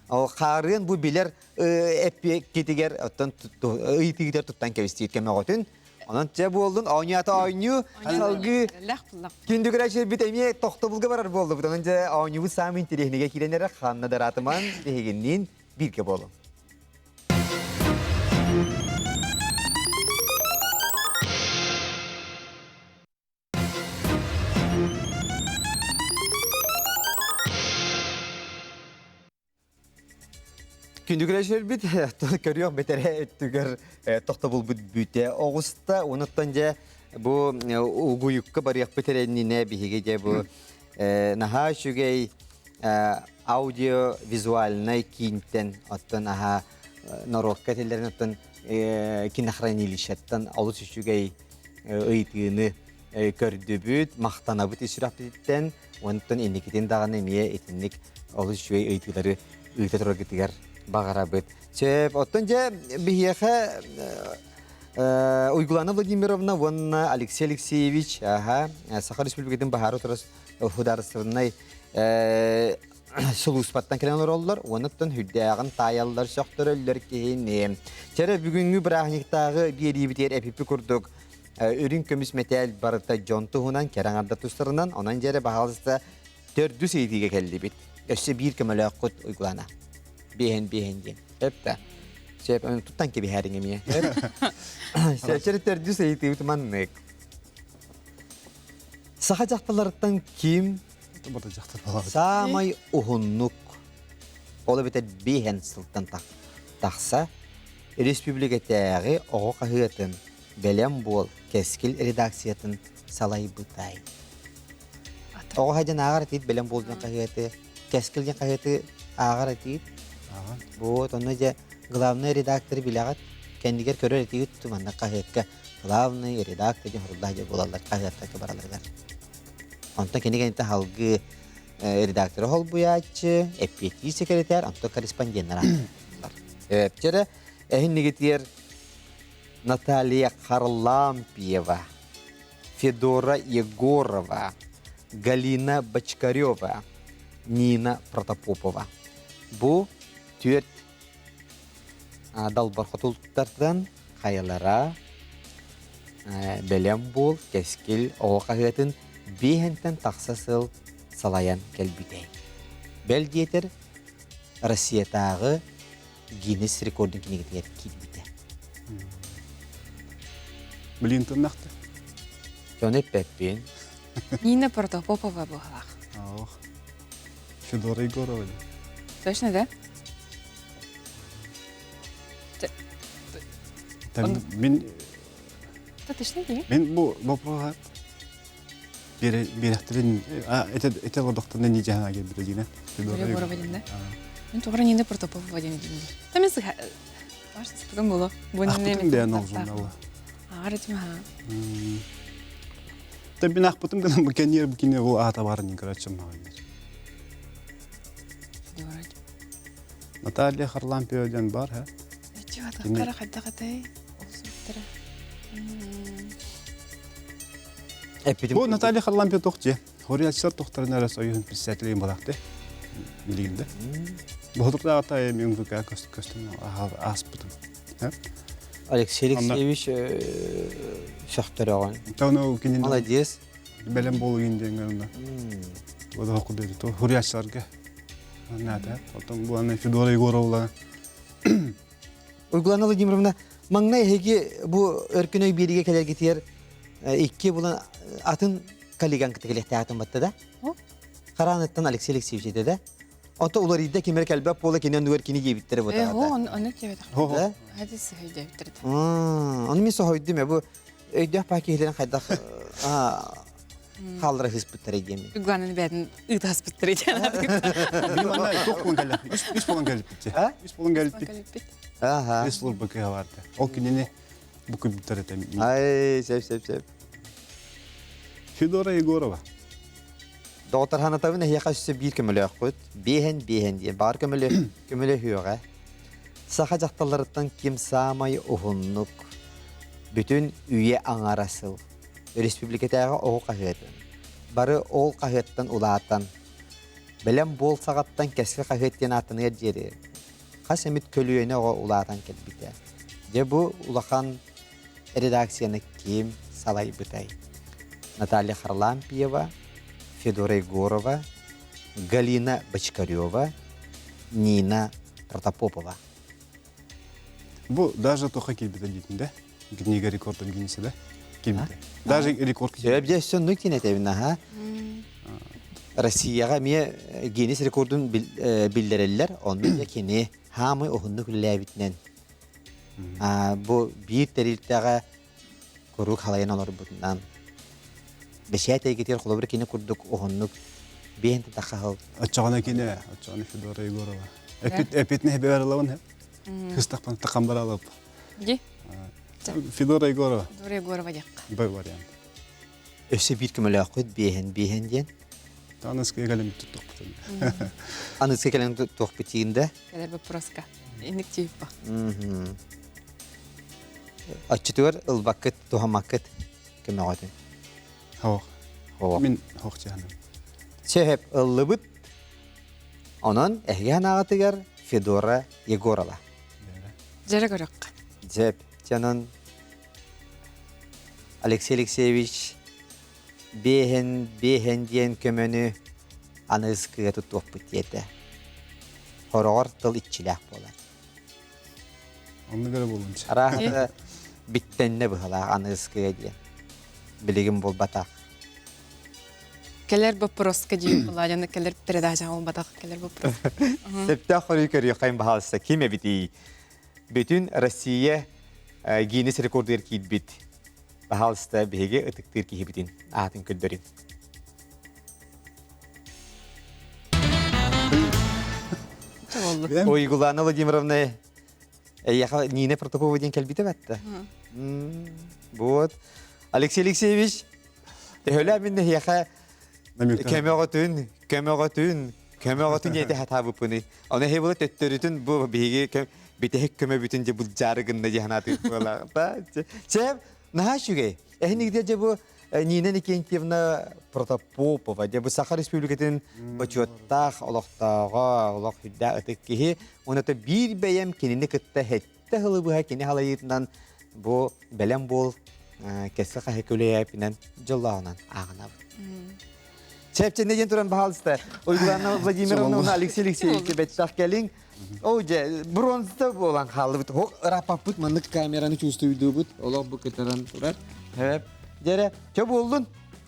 Ол хаарыан бу билэр эппиэккитигэр оттон ыйытыгытар туттан кэбистиир кэмэҕөтүн. Онон чэ буоллун, оонньоото оонньуу, салгыы күндүгүрэ бит эмиэ тохтобулга барар буоллубут. Онон дьэ оонньуубут саамай интэриэһинэгэ киирэн эрэ ханна дараатыман биһигинниин бииргэ буолуҥ. Күндүгүрэ көрүөх бэтэрээ өттүгэр тохтобулбут бүтэ оҕуста. Онуттан дьэ бу угуйукка барыахпыт эрэннинэ биһиги дьэ бу наһаа үчүгэй аудио-визуальнай киинтэн оттон аһа норуокка этиллэрин оттон кинохранилищеттан олус үчүгэй ыйытыыны көрдүбүт, махтанабыт ис сүрэхпититтэн. Онтон инникитин даҕаны эмиэ итинник олус үчүгэй ыйытыылары ыыта тураргытыгар баҕарабыт. Сөп, оттон дьэ биһиэхэ Уйгулана Владимировна уонна Алексей Алексеевич аха, Саха Республикатын баһаары турар судаарыстыбаннай сулууспаттан кэлэн олороллор, уонуттан үрдээҕин таайаллар, сөхтөрөллөр киһини. Чэрэ бүгүҥҥү бырааһынньыктааҕы биэриибитигэр эпипи курдук үрүҥ көмүс мэтээл барыта дьон туһунан кэрэ аҥардар тустарынан, онон дьэрэ баһаалыста төрдүс ыйытыыга кэллибит. Өссө биир көмөлөөххүт Уйгулана. Биэһин биэһин диэн. Өп да. Сөп, туттан кэбиһээриҥ эмиэ. Сөп, төрдүс ыйытыыбыт маннык. Саха дьахталларыттан ким саамай уһуннук, ол эбэтэр биэһэн сылтан тахса, республикатааҕы оҕо хаһыатын Бэлэм буол Кэскил редакциятын салайбытай. Оҕо хаһыатын ааҕар этиит Бэлэм буол диэн хаһыаты, Кэскил диэн хаһыаты ааҕар этиит. Вот, онно дьэ главный редактор билэҕит, кэннигэр көрөр этигит манна хаһыакка главный редактор диэн суруллаах дьэ буолаллар хаһыаттарга бараларыгар. Онтон кини кэнниттэн салгыы редакторы холбуйааччы, эппиэттиир секретарь, онтон корреспонденнар ааттаныллар. Эпчэрэ эһиннигитигэр Наталья Харлампьева, Федора Егорова, Галина Бочкарева, Нина Протопопова. Бу түөрт далбар хотултартан хайалара бэлэм буол кэскил оҕо хаһыатын биэһэнтэн тахса сыл салайан кэлбитэ. Бэл диэтэр Россиятааҕы Гиннес рекордун кинигэтигэр киирбитэ. Блин, тыннахты. Дьону эппэппин. Нина Протопопова буоллах. Ох. Федора Егорова. Точно, да? Там мин Да, точно дии? Мин бу вопроһа биэрэхтэрин это это лодохтан не жаһана келбит дина. Федора Егорова дин да? Мен тугара Нина Протопопова дин дин. Та мен сыха Баш сыпытым боло. Ахпытым да анал журналы. Аар этим ха. Та бин ахпытым гынан бу кенер бу кине ол ата барын короче маған. Федора. Наталья Харлампиева диэн бар, ха? Эчи хайдах этэй? Ол суттара. Эппитим. Бу Наталья Харлампиева тох же. Хорияччылар тохтарын эрэ союһун председателин балакты. Билигинде. Боһутурдаата МВК көстөн ааспытым. Алексей Алексеевич сөхтөрөҕүн. Тону кинин Молодец. Бэлэм буолугин диэн гына. Ода хокуду то хурьяччыларга. Наада. Потом буаны Федора Егоровна. Уйгулана Владимировна, маҥнай эһиги бу өркөн өй биэригэ кэлэргитигэр икки булан атын коллегаҥ кытта кэлиэхтээх батта да? Хараныттан Алексей Алексеевич этэ да? Ото уларыйда кимер кэлбэт буола кини оннугар кини диэбиттэрэ бу Э, ону диэбэтэх. Да? Хadi сыһый диэбиттэр. Ону мин соһуйдум бу өйдөөх паа киһилэрин хайдах хааллара сыспыттара диэмин. Угланын бэйэтин ыытаспыттара диэн. Мин манна туох буолан кэллэ? Үс буолан кэлбит. Үс буолан кэлбит. Аха. Үс служба кыһа барды. Ол кинини бу күбүттэр этэ. Ай, сөп, сөп, сөп. Федора Егорова. Доҕоттор ханатабын эһиэхэ өссө биир көмөлөөхпүт. Биэһэн биэһэн диэн баар көмөлө көмөлөһүөҕэ. Саха дьахталларыттан ким саамай уһуннук бүтүн үйэ аҥара сыл өрөспүүбүлүкэтээҕи оҕо хаһыатын бары ол хаһыаттан улаатан бэлэм буол саҕаттан кэскил хаһыат диэн ааттаныар диэри хас эмит көлүөнэ оҕо улаатан кэлбитэ. Дьэ бу улахан редакцияны ким салайбытай? Наталья Харлампьева, Федора Егорова, Галина Бочкарева, Нина Протопопова. Бу даже тоха киирбитэ диитин да? Книга рекордов Гиннеса да? Киирбитэ. Даже рекорд Сөп дьэ өссө оннук диэн этэбин аха. Россияҕа эмиэ Гиннес рекордун биллэрэллэр. Онно дьэ кини хаамай уһуннук үлэлээбитинэн Бу биир тэрилтэҕэ куруук халайан олорбутунан бэчээт эйгэтигэр холобур кини курдук уһуннук биэһин тахаһыл. Оччоҕуна кини, оччоҕуна Федора Егорова. Эпит эпитне бэралабын хыстахпан тахам баралап. Ди. Федора Егорова. Федора Егорова диэххэ. Б вариант. Өссө биир көмөлөөххүт биэһин биэһин диэн. Аныска кэлэн туттохпутун. Аныска кэлэн туохпутин да? Кэлэр вопроска. Инник тииппа. Оччотугар ылбаккыт, туһаммаккыт көмөҕөтүн. Хоох. Хоох. Мин хоох чаһаным. Сөһөп ыллыбыт. Онон эһиги анаҕытыгар Федора Егорова. Дьэрэ көрөххө. Дьэп. Дьонон Алексей Алексеевич биэһин биэһин диэн көмөнү аныыскыга туттуохпут диэтэ. Хороҕор тыл иччилээх буолар. Оннук эрэ буолуон сөп. Арааһата биттэннэ быһалаах аныыскыга диэн. Билигин буолбатах. Кэлэр боппуруоска диэн буолла, кэлэр передача буолбатах, кэлэр вопрос. Сөптөөх хоруй көрүөххэ баһаалыста ким эбитий? Бүтүн Россия Гиннес рекордугар киирбит Баһаалыста биһиги ытыктыыр киһибитин аатын көрдөрүн. Уйгулана Владимировна эйиэхэ Нина Протопова диэн кэлбитэ бэтте. Вот. Алексей Алексеевич, төһөлөө мин эһиэхэ көмөҕөтүн, көмөҕөтүн, көмөҕөтүн диэти хатаабыппыный. Оны эһи була төттөрүтүн бу биһиги бүтэһик көмөбүтүн дьэ былдьаары гынна дии санаатык буолла. Чэ, наһаа үчүгэй. Эһиниги дьэ бу Нина Никентьевна Протопопова, дьэ бу Саха Республикатын бочуоттаах олохтооҕо, олох үрдээх ытык киһи. Уонна биир бэйэм кинини кытта хэттэ сылы быһа кини халайыытынан бу бэлэм буол кэскэ хаһы күлэйэпинэн дьоллооҕунан ааҕынабыт. Чэпчэнэ диэн туран баһаалыста. Уйгулана Владимировна Алексей Алексеевич бэттэх кэлиҥ. О, дьэ, бронза буолан хааллыбыт. Хок ыраппаппыт маннык камераны чувствуйдуубут. Олох бу кытаран турар. Хэп. Дьэрэ, чө буоллун.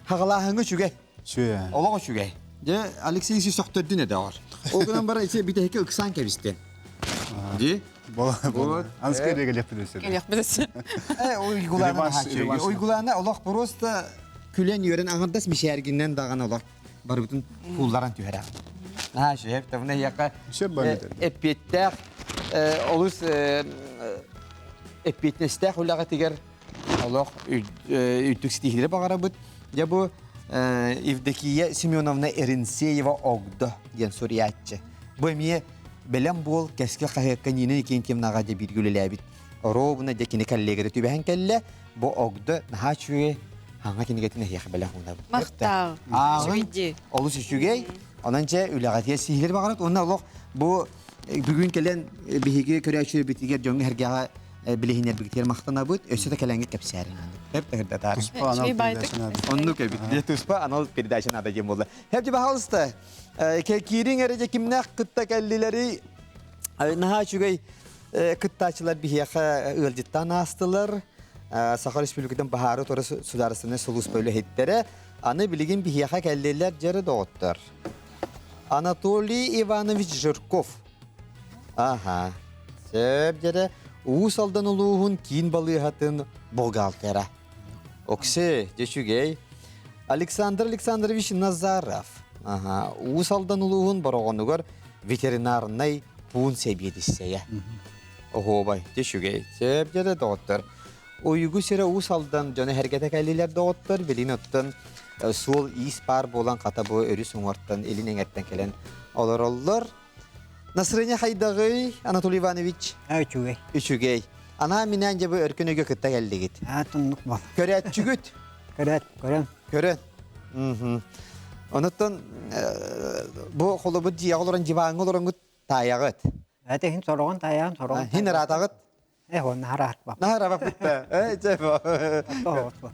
Хагалааһыҥы үчүгэй. Үчүгэй. Олох үчүгэй. Дьэ, Алексей Алексеевич сөхтөрдүн эдэ оҕор. Ол гынан баран ити бүтэһикке ыксаан кэбистин. Ди? Бола, бола. Анскай регелеппит Келиэхпит Уйгулаана Уйгулаана олох просто күлэн үөрэн аҥардас мишээргиннэн даҕаны олох барыбытын куулларан түһэрэ. Аа, сөп, табына яка эппиэттээх олус эппиэтинэстээх үлэҕитигэр олох үрдүк ситиһиилэри баҕарабыт. Дьэ бу Евдокия Семеновна Эринсеева Огдо диэн суруйааччы. Бу эмиэ бэлэм буол кэскил хаһыакка Нина Никентьевнаҕа дьэ бииргэ үлэлээбит. Оруобуна дьэ кини коллегата түбэһэн кэллэ. Бу Огдо наһаа үчүгэй хаҥа кинигэтин эһиэхэ бэлэх уунабыт. Махтал. Ааҕын олус үчүгэй. Онон дьэ үлэҕитигэр сиһилэр баҕарабыт. Уонна олох бу Бүгүн кэлэн биһиги көрөөччүлэрбитигэр дьоҥҥо эргэҕэ билиһиннэрбитигэр махтанабыт. Өссө да кэлэҥҥит кэпсээрин. Туспа анал передача надо. Оннук эбит. Туспа анал передача надо диэн буолла. Хэп пожалуйста, киириҥ эрэ дьэ кимнээх кытта кэллилэрий? Наһаа үчүгэй кыттааччылар биһиэхэ ыалдьыттаан аастылар. Саха Республикатын баһаары тура судаарыстыбаннай сулууспа үлэһиттэрэ аны билигин биһиэхэ кэллилэр дьэрэ доҕоттор. Анатолий Иванович Жирков. Аха. Сөп дьэрэ Уус Алдан улууһун киин балыыһатын бухгалтера. Оксе, дьэ үчүгэй. Александр Александрович Назаров. Аха. Уус Алдан улууһун Бороҕонугар ветеринарнай пуун сэбиэдиссэйэ. Оһуобай, дьэ үчүгэй. Сөп дьэрэ доҕоттор. Уйгу сирэ Уус Алдан дьоно эһэргэтэ кэллилэр доҕоттор. Билин оттон суол-иис баар буолан хата бу өрүс уҥуортан илин эҥэртэн кэлэн олороллор. Настроение хайдаҕый, Анатолий Иванович? Үчүгэй. Үчүгэй. Анаа минээн дьэ бу өркөн өйгө кытта кэллигит. Аа, туннук бол. Көрөөччүгүт? Көрөөт, көрөн. Көрөн. Онуттан бу холобур дьиэҕэ олорон диваҥҥа олороҥҥут таайаҕыт. Эти хин сороҕун таайаҕын, сороҕун. Хин ыраатаҕыт? Э, он наһараатпа. Наһараабаппыт Э, чэ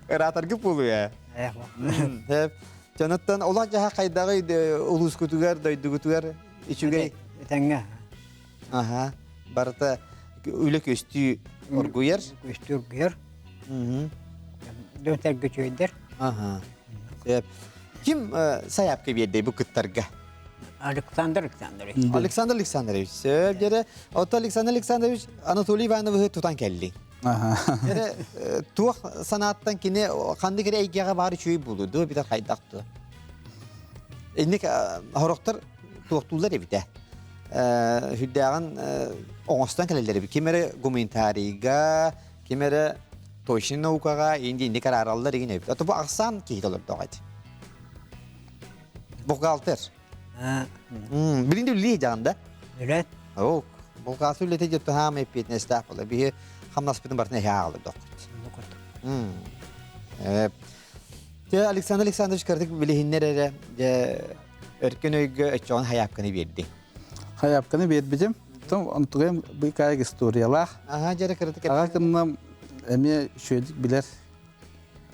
Ыраатаргы буолуо. Э, Э, Дьонуттан олох дьаһа хайдаҕый улуускутугар, дойдугутугар үчүгэй? Этэҥҥэ. Аха. Барыта үлэ көстүү оргуйар. Көстүү оргуйар. Дьон сэргэ үчүгэйдэр. Аха. Ким сайаапка биэрдэй бу кыттарга? Александр Александрович. Александр Александрович. Сөп дьэрэ. Ото Александр Александрович Анатолий Ивановиһы тутан кэлли. Дьэрэ туох санааттан кини ханнык эрэ эйгэҕэ баар үчүгэй буолуо дуо битэр хайдах дуо? Инник хорохтор туохтууллар эбитэ. Хүддээҕин оҥостон кэлэллэр эбит. Ким эрэ гуманитарийга, ким эрэ точный наукаҕа инди инник араараллар игин эбит. Ото бу ахсаан киһи олордоҕо эти. Бухгалтер. Билин үллии дьаҕан да? Үлэт. Оо, бухгалтер үлэтэ дьэ туһаам эппиэтинэстээх буолар. Биһи хамнаспытын барытын эһэ ааҕылар доххут. Те Александр Александрович кырдык билиһиннэр эрэ дьэ өркөн өйгө өччөҕүн хайаапканы биэрди. Хайаапканы биэрбитим. Том онтугайым быыкаайык историялаах. Аха дьэрэ кырдык. Аға кынным эмиэ үчүгэйдик билэр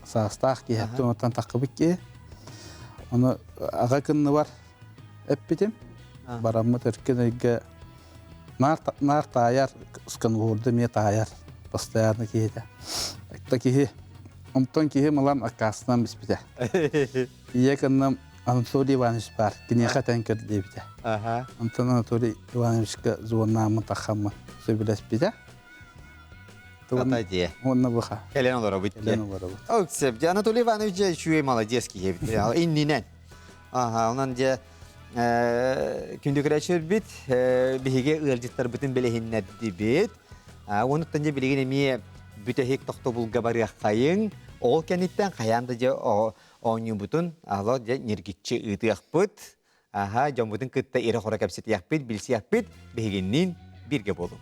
саастаах киһи оттон таххыбыт киһи. Ону аҕа кынныбар эппитим. Бараммыт өркөн өйгө наар, наар таайар, сканворду эмиэ таайар постоянно киһитэ. Та киһи онтон киһи малан аккаастанан биспитэ. Ийэ кынным Анатолий Иванович бар, киниэхэ этэн көр диэбитэ. Онтон Анатолий Ивановичка звоннааммын таххаммын сөбүлэспитэ. Ата дьиэ. Уонна быха. Кэлэн олоробут. Кэлэн олоробут. Ол сөп. Анатолий Иванович дьэ үчүгэй молодец киһи эбит. Иннинэн. Аха, онон дьэ күндү көрөөччүлэрбит биһиги ыалдьыттарбытын билиһиннэрдибит. Онуттан дьэ билигин эмиэ бүтэһик тохтобулга барыаххайыҥ. Ол кэнниттэн хайаан да дьэ оонньуубутун ало дьэ ньиргиччи ыытыахпыт. Аха, дьоммутун кытта ирэ-хоро кэпсэтиэхпит, билсиэхпит, биһигинниин бииргэ буолуҥ.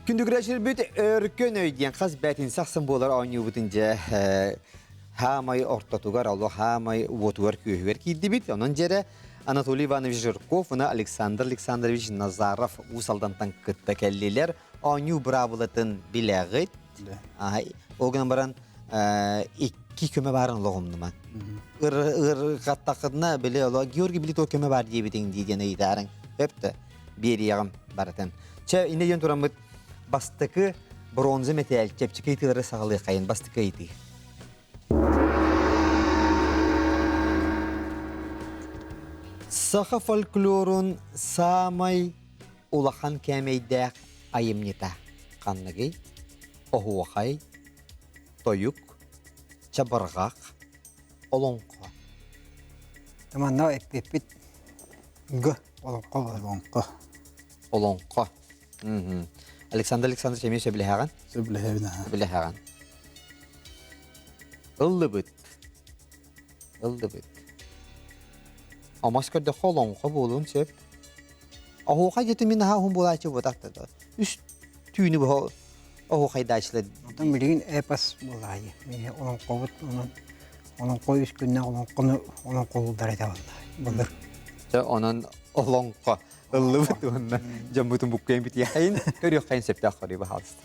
Күндүгүрэ өркөн өй диэн хас бээтин сахсын буолар оонньуубутун дьэ хаамай ортотугар, олох хаамай уотугар күөһүгэр киирдибит. Онон дьэрэ Анатолий Иванович Жирков уонна Александр Александрович Назаров Уус Алдантан кытта кэллилэр. Оонньуу быраабылатын билэҕит. Ол гынан баран икки көмө баарын олох умнуман. Ырҕаттаххытына били оло Георгий били то көмө бар диэбитиҥ дии диэн ыйытаарыҥ. Өптө биэриэҕим барытын. Чэ, иннэ диэн тураммыт бастакы бронза мэтээл чэпчэки ыйытыылары саҕалыаххайын бастакы ыйытыы. Саха фольклорун саамай улахан кээмэйдээх айымньыта ханныгый? Оһуохай, тойук, чабырҕах, олоҥхо. Манна эппиппит г олоҥхо Олоҥхо. Олоҥхо. Александр Александрович эмиэ сөбүлэһэҕин? Сөбүлэһэбин аха. Сөбүлэһэҕин. Ыллыбыт. Ыллыбыт. Омос көрдөххө олоҥхо буолуон сөп. Оһуохай дьэтэ мин аһаа уһун буолааччы буотах да. Үс түүнү бу оһуохайдааччылар. Онтон билигин эпос буолаайы. Мин олоҥхобут онон олоҥхо үс күннээх олоҥхону олоҥхолууллар этэ былыр. Дьэ онон олоҥхо ыллыбыт уонна дьоммутун буккуйан бүтүөххэйин көрүөххэйин сөптөөх хоруй баһаалыста.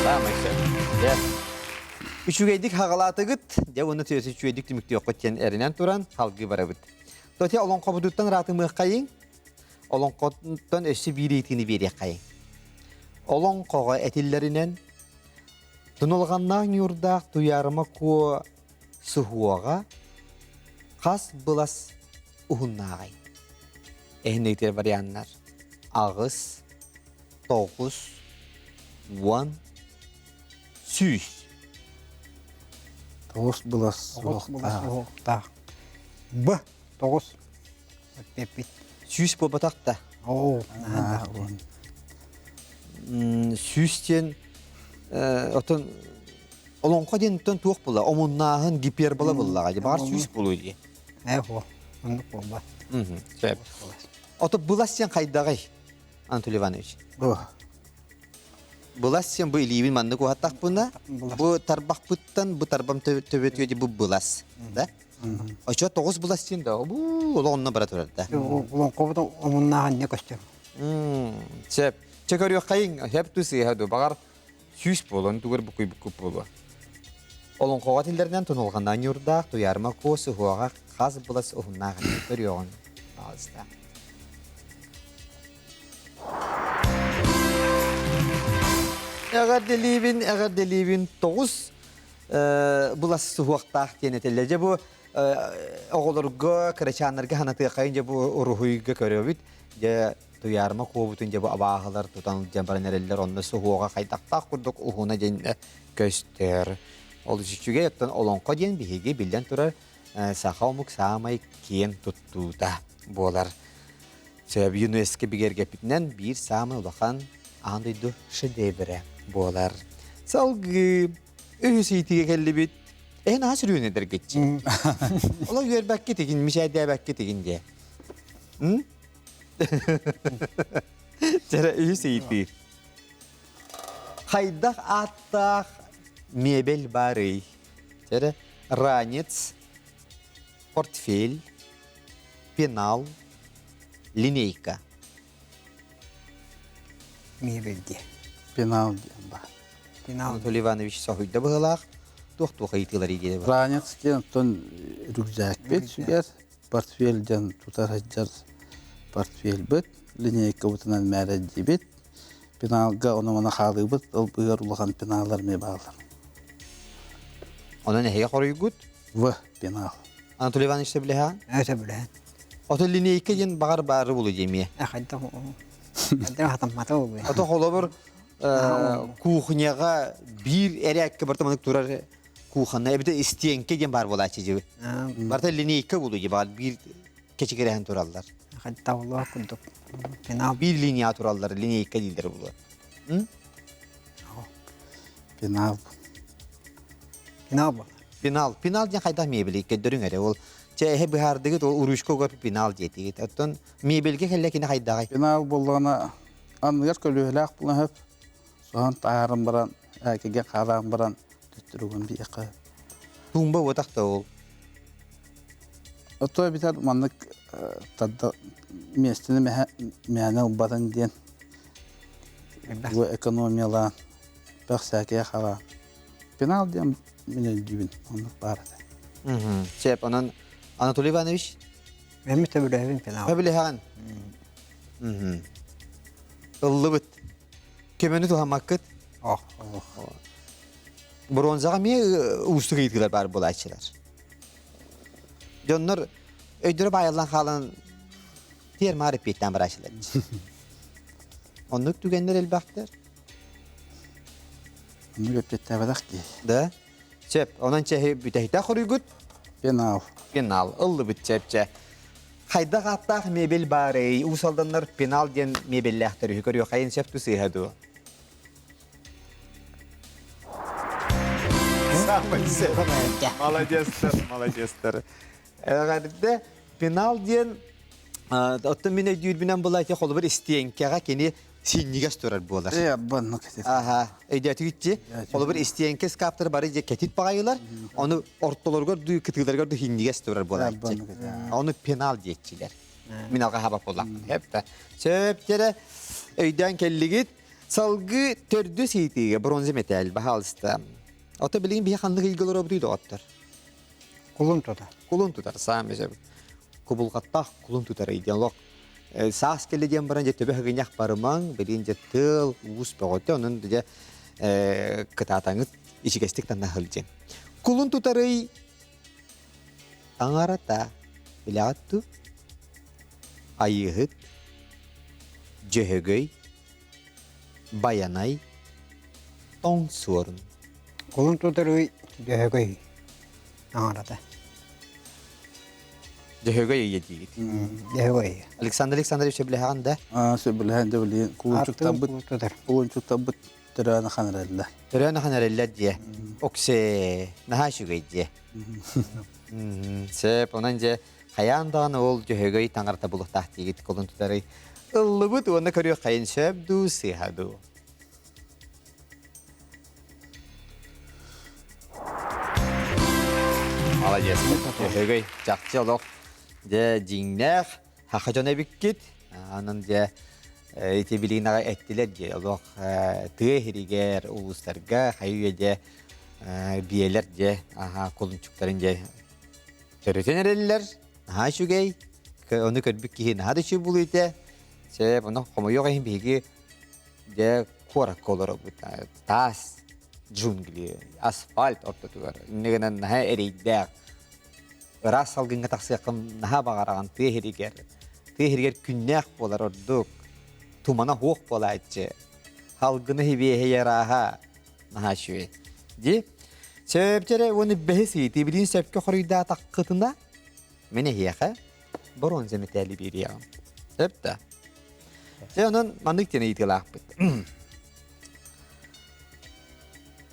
Саамай сөп. Дьэ. Үчүгэйдик хаҕалаатыгыт, дьэ уонна түөсү үчүгэйдик түмүктүөххүт диэн эрэнэн туран салгыы барабыт. Тоти олоҥхобутуттан ыраатымыаххайыҥ, олоҥхоттон өссө биир ыйытыыны биэриэххэйиҥ. Олоҥхоҕо этиллэринэн, тунулҕаннаах ньуурдаах Туйаарыма Куо суһуоҕа хас былас уһуннааҕый? Эһин ыйытар варианнар аҕыс, 9, 10, 100. Тоҕус былас Тоҕус былас суһуохтаах. Б тоҕус эппит. 100 буолбатах да. Оо, 100 диэн отон олоҥхо диэн туох була? Омуннааһын гипербола буллаҕа. Баҕар 100 буолуо дии. Ээ, оннук буолбат. Сөп. Ото былас диэн хайдаҕый? Анатолий Иванович. Бу. Былас сен бу илиибин маннык уһаттахпына, бу тарбахпыттан бу тарбам төбөтүө бу былас. Да? Очо тоҕус былас сен да бу олох онно бара турар да. Олоҥхобут омуннааҕын не көстөр. Сөп. Чэ көрүөххэйиҥ, сөп ту сыыһа ду. Баҕар сүүс буолан тугар букуй букуп буолуо. Олоҥхоҕо тиллэринэн тунулҕаннаан ньуурдаах, туйаарма куо суһуоҕа хас былас уһуннаах көрүөҕүҥ. Баҕалыста. Эҕэрдэлиибин, эҕэрдэлиибин тоҕус былас суһуохтаах диэн этэллэр. Дьэ бу оҕолорго, кырачааннарга санатыаххайын дьэ бу уруһуйга көрөбүт. Дьэ туйаарма куобутун дьэ бу абааһылар тутан илдьэн баран эрэллэр. Онно суһуоҕа хайдахтаах курдук уһуна диэн көстөр. Олус үчүгэй. Оттон олоҥхо диэн биһиги биллэн турар саха омук саамай киэн туттуута буолар. Сөп ЮНЕСКО бигэргэппитинэн биир саамай улахан аан дойду шедеврэ буолар. Салгыы үһүс иитигэ кэллибит. Эһин аһа сүрүүн эдэргитчи. Ола үөрбэкки тигин, мишээдээбэкки тигин диэ. Чэрэ үһүс иитии. Хайдах ааттаах мебель баарый? Чэрэ ранец, портфель, пенал, линейка. Мебель диye. Пенал диэн бар. Пенал. Анатолий Иванович соһуйда быһыылаах. Туох-туох ыйытыылар иитиэ бар. Ранец диэн оттон рюкзакпит сүгэр, портфель диэн тутар сылдьар портфельбит, линейкабытынан мээрэйдиибит. Пеналга ону-маны хаалыыбыт, ол быыһыгар улахан пеналлар эмиэ бааллар. Онон эһиги хоруйгут? В пенал. Анатолий Иванович сөбүлэһэҕин? Ээ сөбүлэһэн. Ото линейка диэн баҕар баары булу диэмиэ. Хайдах хайдах хатаммата буолуо. Ото холобур кухняҕа биир эрээккэ барыта маннык турар кухонна эбэтэр истиэҥкэ диэн баар буолааччы дьиби. Барыта линейка булу дии баҕар биир кэчигирэһэн тураллар. Хайдах буолуох курдук. Пенал. Биир линия тураллар, линейка дииллэр булуо. Пенал. Пенал буолар. Пенал. Пенал диэн хайдах мебели көрдөрүҥ эрэ. Ол чэ эһэ быһаардыгыт ол уручка угар пенал диэтигит. Оттон мебельгэ кэллэ кини хайдаҕай? Пенал буоллаҕына анныгар көлүөһэлээх буолан сөп. Соһон таһааран баран, ээкигэ хаалаан баран төттөрүгүн биэххэ. Туумба буотах да ол. Ото эбитэр маннык тарда миэстэни мээнэ ылбатын диэн бу экономиялаан элбэх сээкэйэ халаан пенал диэн мин өйдүүбүн оннук баар этэ. Сөп, онон Анатолий Иванович? Мен сөбүлэһэбин пенал. Сөбүлэһэҕин? Ыллыбыт. Көмөнү туһаммаккыт? Ох. Бронзаҕа эмиэ уустук ыйытыылар баар буолааччылар. Дьоннор өйдөрө баайыллан хаалан тиэр-маар эппиэттээн барааччылар. Оннук түгэннэр элбэхтэр. Оннук эппиэттээбэтэх киһи. Да? Сөп. Онон чэһи бүтэһитэ хоруйгут? Пенал. Пенал. Ыллыбыт чэпчэ. Хайдах ааттаах мебель баарый? Уус Алданнар пенал диэн мебеллээхтэр үһү көрүөххэйин сөп ту сыыһа дуо? Самый Молодецтар, молодецтар. Эҕэрдэ. Пенал диэн оттон мин өйдүүрбүнэн була ити холобур истиэҥкэҕэ кини синньигэс турар буолар. Э, баннык кэтит. Аха, өйдөөтүгүт Холобур истиэҥкэ скаптары бары дьэ кэтит баҕайылар, ону ортолоругар дуу, кытыыларыгар дуу синньигэс турар буолааччы. Ону пенал диэччилэр. Мин алҕаһаабат буоллахпын. Сөп Сөп дьэрэ өйдөөн кэллигит. Салгыы төрдүс ыйытыыга бронза мэтээл, баһаалыста. Ото билигин биһи ханнык ыйга олоробутуй доҕоттор? Кулун тутар. Кулун тутар, саамай сөп. Кубулҕаттаах кулун тутар ый диэн олох саас кэллэ диэн баран дьэ төбө хыгынньах барымаҥ, билигин дьэ тыал, уус бөҕөтө, онон дьэ кытаатаҥыт ичигэстик танна сылдьыҥ. Кулун тутар ый таҥарата билэҕит дуу? Айыыһыт, Дьөһөгөй, Байанай, Тоҥ Суорун. Кулун тутар ый Дьөһөгөй таҥарата. Дьөһөгөй ыйа диигит. Дьөһөгөй ыйа. Александр Александрович сөбүлэһэҕин да? Сөбүлэһэн да билигин кулунчуктарбыт кулунчуктарбыт төрөөн ахан эрэллэр. Төрөөн ахан эрэллэр дьиэ. Оксе, наһаа үчүгэй дьиэ. Сөп, онон дьэ хайаан даҕаны ол Дьөһөгөй таҥарата булуохтаах диигит кулун тутарый. Ыллыбыт уонна көрүөххэйин сөп дуу, сыыһа дуу. Молодец. Дьөһөгөй чахчы олох дьэ дьиҥнээх саха дьоно эбиккит. Анан дьэ ити билигин аҕай эттилэр дьэ олох тыа иһиригэр улуустарга хайы үйэ дьэ биэлэр дьэ аха кулунчуктарын дьэ төрөтөн эрэллэр. Наһаа үчүгэй. Ону көрбүт киһи наһаа да үчүгэй буолуо этэ. Сөп, ону хомойуох иһин биһиги дьэ куоракка олоробут. Таас джунгли, асфальт ортотугар. Инньэ гынан наһаа эрэйдээх. Ыраас салгыҥҥа тахсыаххын наһаа баҕараҕын тыа иһиригэр. Тыа иһиригэр күннээх буолар ордук. Тумана суох буолааччы. Салгына сибиэһэй арааһа наһаа үчүгэй. Дии. Сөп уонна бэһис ыйытыы билигин сөпкө хоруйдаатаххытына мин эһиэхэ боруонза мэтээли биэриэҕим. Сөп да? Дьэ, онон маннык диэн ыйытыылаахпыт.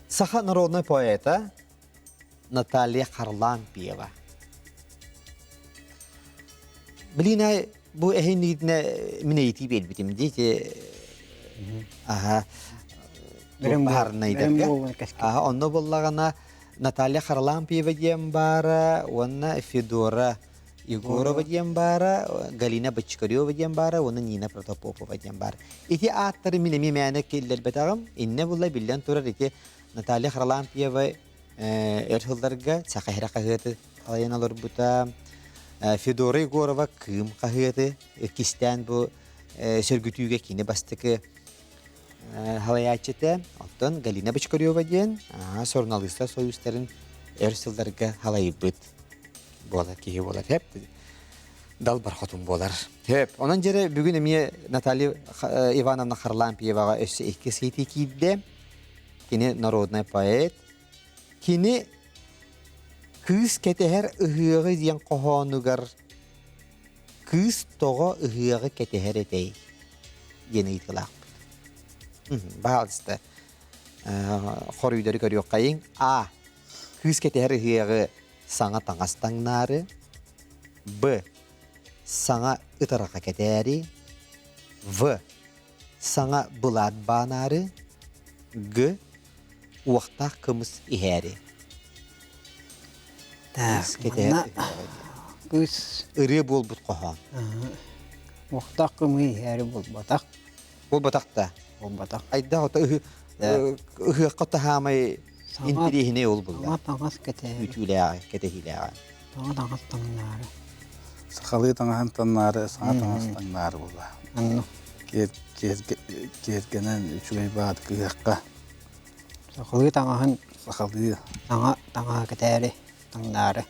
Саха народнай поэта Наталья Харлампьева. Билигин бу эһиниитинэ мин ыйытыы биэрбитим дии аха баһарнайдарга. Аха онно буоллаҕына Наталья Харлампьева диэн баара уонна Федора Егорова диэн баара, Галина Бочкарева диэн баара уонна Нина Протопопова диэн баар. Ити ааттары мин эмиэ мээнэ киллэрбэтэҕим. Иннэ була биллэн турар ити Наталья Харлампьева өр сылларга Саха сирэ хаһыаты салайан олорбута. Федора Егорова Кыым хаһыаты иккистээн бу сөргүтүүгэ кини бастакы халайааччыта. Оттон Галина Бочкарева диэн суруналыыстар союзтарын өр сылларга халайбыт буолар киһи буолар. Хэп далбар хотун буолар. Хэп. Онон дьэрэ бүгүн эмиэ Наталья Ивановна Харлампьеваҕа өссө икки сыйытыы киирдэ. Кини народный поэт. Кини кыыс кэтэһэр ыһыаҕы диэн хоһоонугар Кыыс тоҕо ыһыаҕы кэтэһэр этэй? диэн ыйытыылаахпыт. Баһаалыста хоруйдары көрүөххэйиҥ. А. Кыыс кэтэһэр ыһыаҕы саҥа таҥас таҥнаары. Б. Саҥа ытарҕа кэтээри. В. Саҥа былаат баанаары. Г. Уохтаах кымыс иһээри. Так, манна кыыс ырыа буолбут хоһоон. Уохтаах кымыы иһээри буолбатах. Буолбатах да. Буолбатах. Айдаах ото ыһыахха таһаамай интириэһинэй ол булла. Саҥа таҥас кэтээри. Үтүүлээҕи, кэтэһиилээҕи. Саҥа таҥас таҥнаары. Сахалыы таҥаһын таҥнаары, саҥа таҥас таҥнаары буолла. Оннук. Киэргэнэн үчүгэй баат кыһыахха. Сахалыы таҥаһын сахалыы таҥа таҥаһа кэтээри таҥнаары.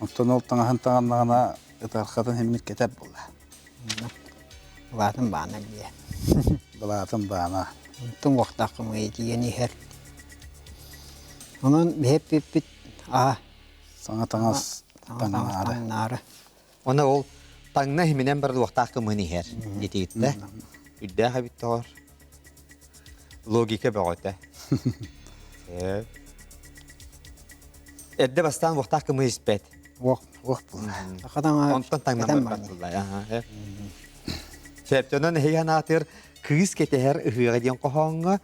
Оттон ол таҥаһын таҥаннаҕына ытархатын химмит кэтэр буолла. Былаатын баана диэ. Былаатын баана. Онтон уохтаах кымыы тиийэн иһэр. Онон биһэппиппит аа Саҥа таҥас таҥнаары. Таҥнаары. Оны ол таҥна иһиминэн барар уохтаах кымыһын иһэр диэтигиттэ. Үрдээх эбит тоҕор. Логика бөҕөтө. Эрдэ бастаан уохтаах кымыһы испэт. Уох. Уох буолла. Саха Онтон таҥнан барбат буолла. Сөптөнөн эһиги анаатыр кыыс кэтэһэр ыһыаҕа диэн хоһооҥҥо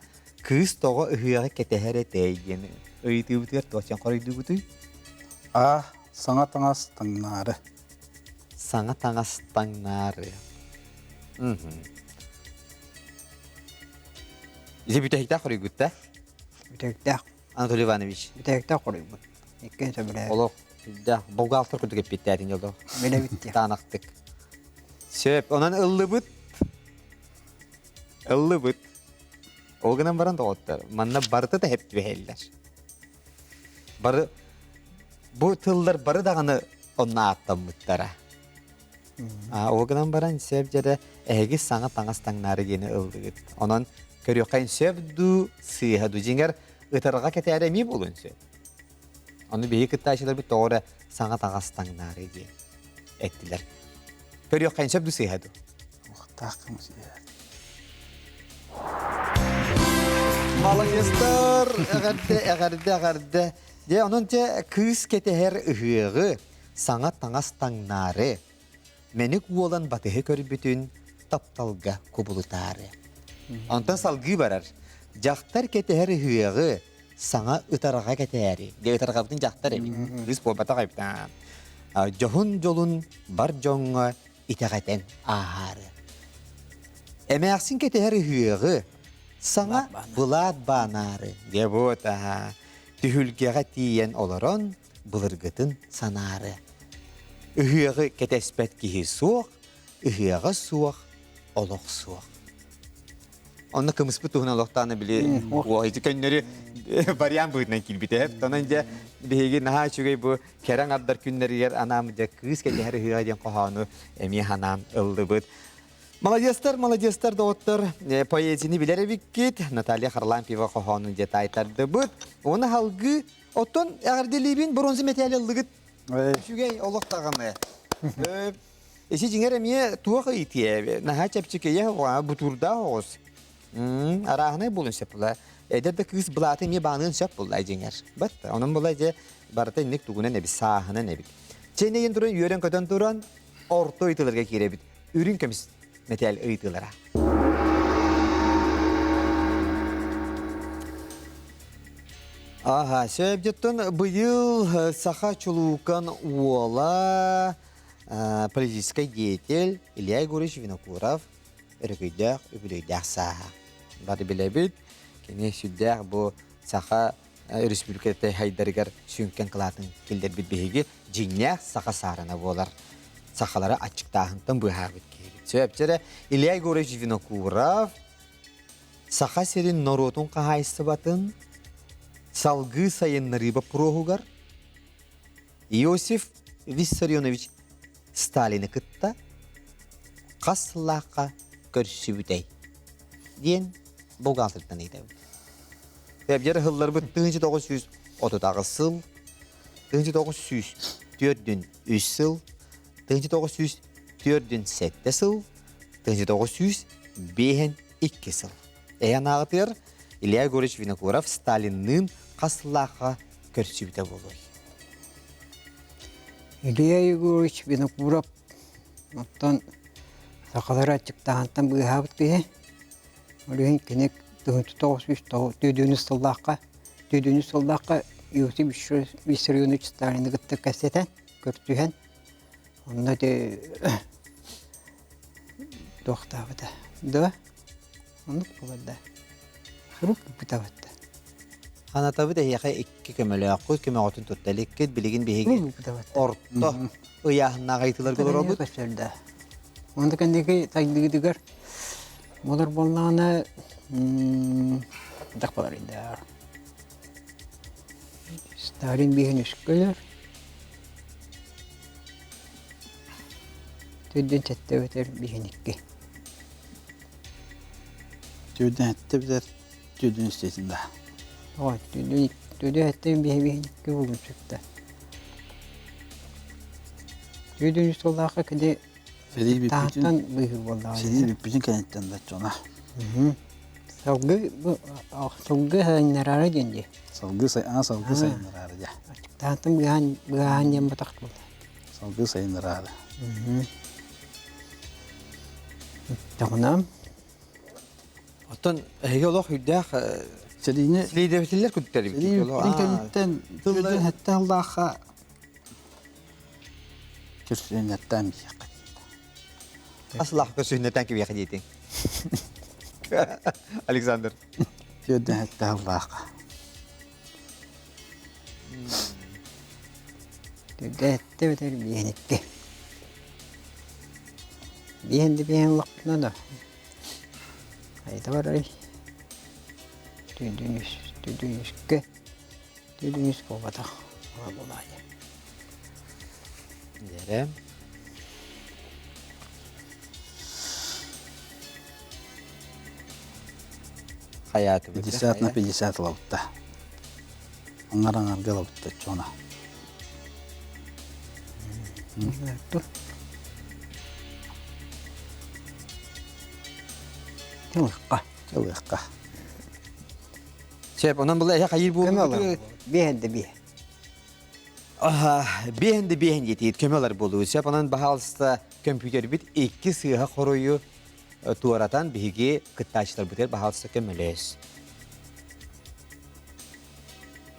кыыс тоҕо ыһыаҕы кэтэһэр этэй диэн ыйытыыбытыгар туох хоруйдуугутуй? А саҥа таҥас таҥнаары. Саҥа таҥас таҥнаары. Ити бүтэһиктээх хоруйгут да? Бүтэһиктээх. Анатолий Иванович. Бүтэһиктээх хоруйбут. Иккиэн сөбүлээбит. Олох да бухгалтер курдук эппиттээтин олох. Билэбит диэх. Таанахтык. Сөп. Онон ыллыбыт. Ыллыбыт. Ол гынан баран доҕоттор, манна барыта да хэптибэһэллэр. Бары бу тыллар бары даҕаны онно ааттаммыттара. Ол гынан баран сөп дьэрэ эһиги саҥа таҥас таҥнаары диэни ыллыгыт. Онон көрүөххэ сөп дуу, сыыһа дуу дьиҥэр ытарҕа кэтээрэ эмиэ буолуон сөп. Ону биһиги кыттааччыларбыт тоҕо эрэ саҥа таҥас таҥнаары диэн эттилэр. Көрүөххэ сөп дуу, сыыһа дуу? Уохтаах кымыс Маладьыстар, эҕэрдэ, эҕэрдэ, эҕэрдэ. Дьэ, онон дьэ кыыс кэтэһэр ыһыаҕы, саҥа таҥас таҥнаары, мэник уолан батыһы көрбүтүн тапталга кубулутаары. Онтон салгыы барар. Дьахтар кэтэһэр ыһыаҕы, саҥа ытарҕа кэтээри. Дьэ, ытарҕабытын дьахтар эбит. Кыыс буолбатах эбит. Дьоһун дьолун бар дьоҥҥо итэҕэтэн ааһаары. Эмээхсин кэтэһэр ыһыаҕы, саҥа былаат баанаары, дьэ вот аһаа, түһүлгэҕэ тиийэн олорон былыргытын санаары. Ыһыаҕы кэтэспэт киһи суох, ыһыаҕа суох, олох суох. Онно кымыспыт туһунан олохтоон били ити көннөрү вариант быһыытынан киирбитэ. Онон дьэ биһиги наһаа үчүгэй бу кэрэ аҥардар күннэригэр анаам дьэ кыыс кэтэһэр ыһыаҕа диэн хоһоону эмиэ ханаан ыллыбыт. Молодецтар, молодецтар доҕоттор, поэзияны билэр эбиккит. Наталья Харлампьева хоһоонун дьэ таайтардыбыт. Оны халгыы, оттон эҕэрдэлиибин бронза мэтээли ыллыгыт. Үчүгэй олох даҕаны. Ити дьиҥэр эмиэ туох ыйытыа наһаа чэпчэкийэ бутуурдаах оҕус. Арааһынай буолуон сөп була. Эдэр да кыыс былааты эмиэ бааныан сөп буолла дьиҥэр. Бат онон була дьэ барыта инник тугунан эбит сааһынан эбит. Чэйнэйэн туран үөрэн-көтөн туран орто ыйытыыларга киирэбит. Үрүҥ көмүс мэтээл ыйытыылара. Аха, сөп дьоттон быйыл саха чулуукан уола политическай деятель Илья Егорович Винокуров өрөгөйдөөх үбүлүөйдээх сааһа. Бары билэбит, кини сүрдээх бу Саха Өрөспүүбүлүкэтэ хайдарыгар сүҥкэн кылаатын киллэрбит биһиги дьиҥнээх саха саарына буолар. Сахалары аччыктааһынтан быыһаабыт киһибит. Сөп Илья Егорович Винокуров Саха сирин норуотун хаһаайыстыбатын салгыы сайыннарыы боппуруоһугар Иосиф Виссарионович Сталины кытта хас сыллаахха көрсүбүтэй диэн бухгалтертан ыйытабыт. Эбдер ыһылларбыт 1938 сыл, 1943 сыл, 1947 сыл, 1952 сыл. Эйэн ааҕытыгар Илья Егорович Винокуров Сталинныын хас сыллаахха көрсүбүтэ буолуой? Илья Егорович Винокуров оттон сахалары аччыктааһынтан быыһаабыт киһи. Ол иһин кини 1909 сыллаахха 4 сыллаахха Иосиф Виссарионович Сталины кытта кэпсэтэн, көрсүһэн, онно ити туохтаабыта да оннук буолар да сурук ыыппытабыт да Ханатабыт эһиэхэ икки көмөлөөххүт, көмөҕүтүн тутта иликкит. Билигин биһиги орто ыйааһыннаах ыйытыыларга олоробут. Көстөрдө. Онто кэнники сайдыытыгар буолар буоллаҕына дах болар инде. Сталин биһин үскөлөр. Түрдүн сэттэ битэр биһин икки. Түрдүн сэттэ битэр Түрдүн истэтин да. Ой, түрдүн түрдүн сэттэ биһи биһин икки буолун сүктэ. Түрдүн үс сыллаахха кини Сэрии таһыттан бүппүтүн быыһыр буоллаҕа. Сэрии бүппүтүн кэнниттэн да чона. Салгыы бу салгыы сайыннарара диэн дии. Салгыы сай аа салгыы сайыннарара дьэ. Аччыктаантан быыһаан быыһаан диэн батах буолла. Салгыы сайыннарара. Тоҕуна Оттон эһиги олох үрдээх Сэриини следователлэр күттэр сэрии бүппүтүн кэнниттэн тылларын сэттэ сыллаахха көрсүннэртээн биһиэхэ Аслаах көрсүннэртээн кибиэхэ диэтиҥ. Александр. Түөрдэн сэттэ сыллаахха. Төрдө этте бэтэр биэһин икки. Биэһин да биэһин лохпуна да. Айта барай. Түндүн үс, түндүн үскэ, түндүн үс буолбатах. Буолаайа. Дьэрэ. Хайаатыбыт. 50 на 50 ылабытта. Аңар аңарга ылабытта чона. Чылыкка. Чылыкка. Сөп, онон бұл эһэ хайыр буолуу. Биэһэн да биэ. Аха, биэһэн да биэһэн диэтиит көмөлөр буолуу. Сөп, онон баһаалыста компьютербит икки сыыһа хоруйу туоратан биһиги кыттааччыларбытыгар баһаалыста көмөлөс.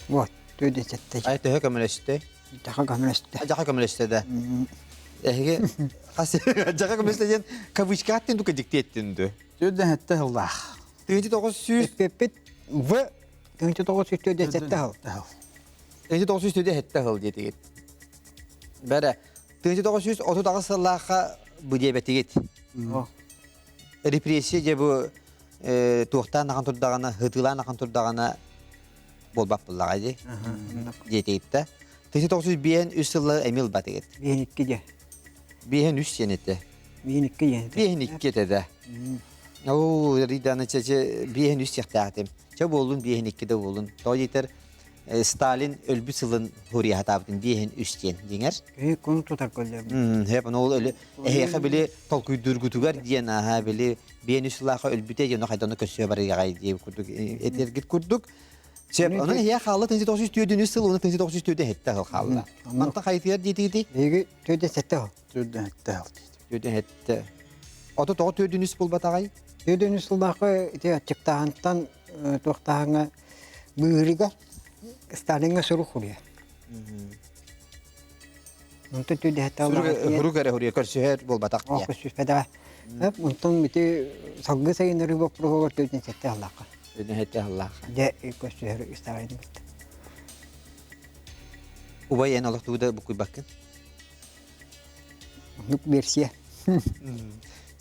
Вот, төдө сетте. Ай төһө көмөлөстө? Жаха көмөлөстө. Жаха көмөлөстө да. Эһиги хас жаха көмөлөстө диэн кавычка аттын дука диктиэттин ду. Төрдөн хетте хыллаах. Тыынчы 900 Эппеппит В 1900 төдө сетте хыл. 1900 төдө хетте хыл диэтигит. Бәрэ 1938 сыллаахха бу диэбэтигит. Репрессия же бу туохтаан ахан турдаҕына, хытыылаан ахан турдаҕына буолбат буллаҕа дии. Диэтигиттэ. 1905 үс сылла эмиэ ылбатыгыт. Биэн икки дьэ. Биэһин үс диэн этэ. Биэн икки диэн этэ. Биэһин икки этэ да. Оо, Риданы чэ биэһин үс диэхтээхтим. Чэ буоллун биэһин икки да буоллун. Тоҕо диэтэр Сталин өлбүт сылын хуруйаһатаабытын биэһин үс диэн дьиҥэр. Киһи кун тутар көллөм. Хэп ону ол өлө эһиэхэ били толкуйдуургутугар диэн аха били биэн үс сылаахха өлбүтэ диэн хайданы көссүө барыаҕай диэ курдук этэргит курдук. Сөп, онон эһиэхэ хаалла 1904 сыл, уонна 1904 хетте хыл хаалла. Манта хайытыгар диэтигити? Биһиги төрдө сетте хыл. Төрдө хетте хыл диэти. Төрдө хетте. Ото тоҕо төрдүн үс булбатаҕай? Төрдүн үс сыллаахха ити аччыктааһынтан туохтааһыҥа быыһырыга Сталиҥҥа сурук хуруйа. Онтон түрдэһэтэ Сурук эрэ хуруйа көрсүһэр буолбатах диye. Көрсүспэтэҕэ. Онтон ити салгыы сайыннарыы боппуруоһугар төрдүн сэтте аллаахха. Төрдүн сэтте аллаахха. Дьэ көрсүһэр Сталин кытта. Убай эн олох тугу да буккуйбаккын? Оннук версия.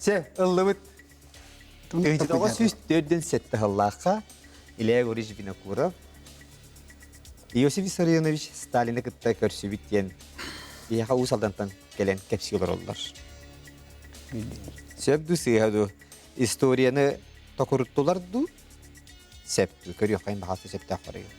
Чэ, ыллыбыт. 1947 сыллаахха Илья Егорович Винокуров Иосиф Виссарионович Сталины кытта көрсүбүт диэн биһиэхэ Уус Алдантан кэлэн кэпсии олороллор. Сөп дуу сыыһа дуу? Историяны токуруттулар дуу? Сөп дуу? Көрүөххэйин баҕас сөптөөх барыгы.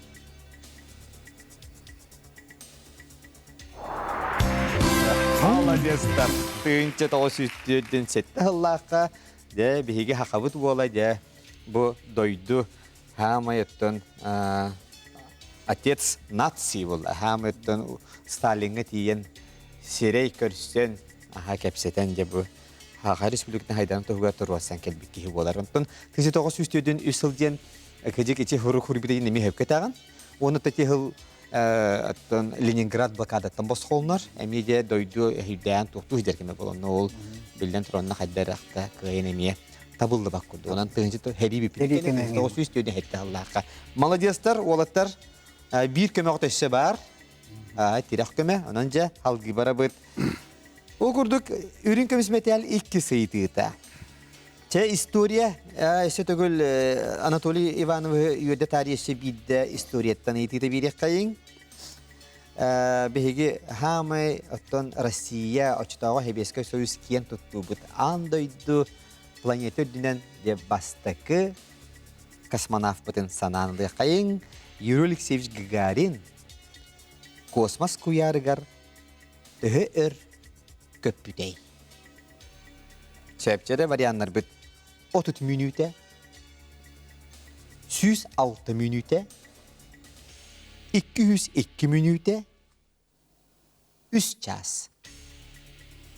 Молодецтар! Тыынча тоҕус үстүөрдүн сэттэ сыллаахха дьэ биһиги хахабыт уола дьэ бу дойду хаамай оттон отец нации буолла хаамай оттон Сталиҥҥа тиийэн сирэй көрсөн аха кэпсэтэн дьэ бу Саха Республикатын хайдан туһугар туруорсан кэлбит киһи буолар. Онтон 1903 сыл диэн кыдьык ичи хурук хурбитин эми хөпкө Уонна тати сыл оттон Ленинград блокадаттан босхолнор эмиэ де дойду өйдөөн туохтуу сидэр кеме болонно ол биллэн туранна хайдарахта кыайын эмиэ табыллыбак курдук онон тыһынчы хэрии бүппүт тоҕус түүнү хэтте аллаахха молодецтар уолаттар биир көмөҕө өссө баар тирэх көмө онон дьэ алгыы барабыт ол курдук үрүҥ көмүс мэтээл икки сыйытыыта Чэ, история өссө төгүл Анатолий Ивановы үөрдэ таарыйа өссө биирдэ историяттан ыйытыыта биэриэххэйиҥ. Биһиги хаамай оттон Россия оччотооҕу Сэбиэскэй Союз киэн туттуубут аан дойду планета үрдүнэн дьэ бастакы космонавпытын санаан ылыаххайыҥ. Юрий Алексеевич Гагарин космос куйаарыгар төһө өр көппүтэй? Сөпчөрө варианнарбыт 30 мүнүүтэ, 106 мүнүүтэ, 202 мүнүүтэ, 3 чаас.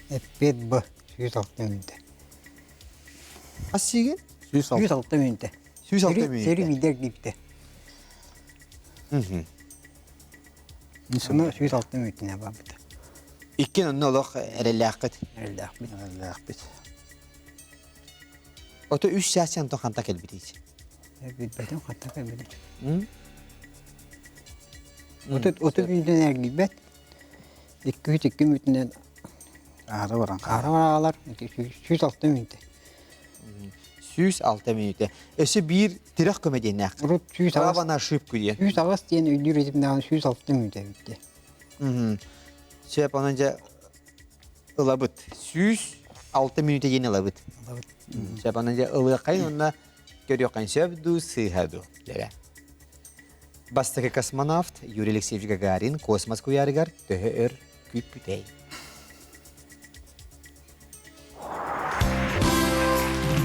Эппиэт Б. 106 мүнүүтэ. Хас сиигин? 106 мүнүүтэ. 106 мүнүүтэ. Сери видер диипте. Ону 106 мүнүүтүнэ барбыта. Иккин онно олох эрэллээххит. Эрэллээхпит. Эрэллээхпит. Ото үс чаас онтон ханта кэлбитий? Билбэтим ханта кэлбитий. 30 мүнүүтүнэн эргийбэт. 202 мүнүүтүнэн Аара баран аара бараалар. 106 мүнүүтэ. 106 мүнүүтэ. Өссө биир тирэх көмө диэннээх. Урут 108 Право на ошибку диэн. 108 диэн өйдүүр этим 106 мүнүүтэ эбит. Сөп онон дьэ ылабыт. 106 мүнүүтэ диэн ылабыт. Ылабыт. Сөп онон дьэ ылыаххайын уонна көрүөххайын сөп дуу сыыһа дуу дэрэ. Бастакы космонавт Юрий Алексеевич Гагарин космос куйаарыгар төһө өр күүппүтэй?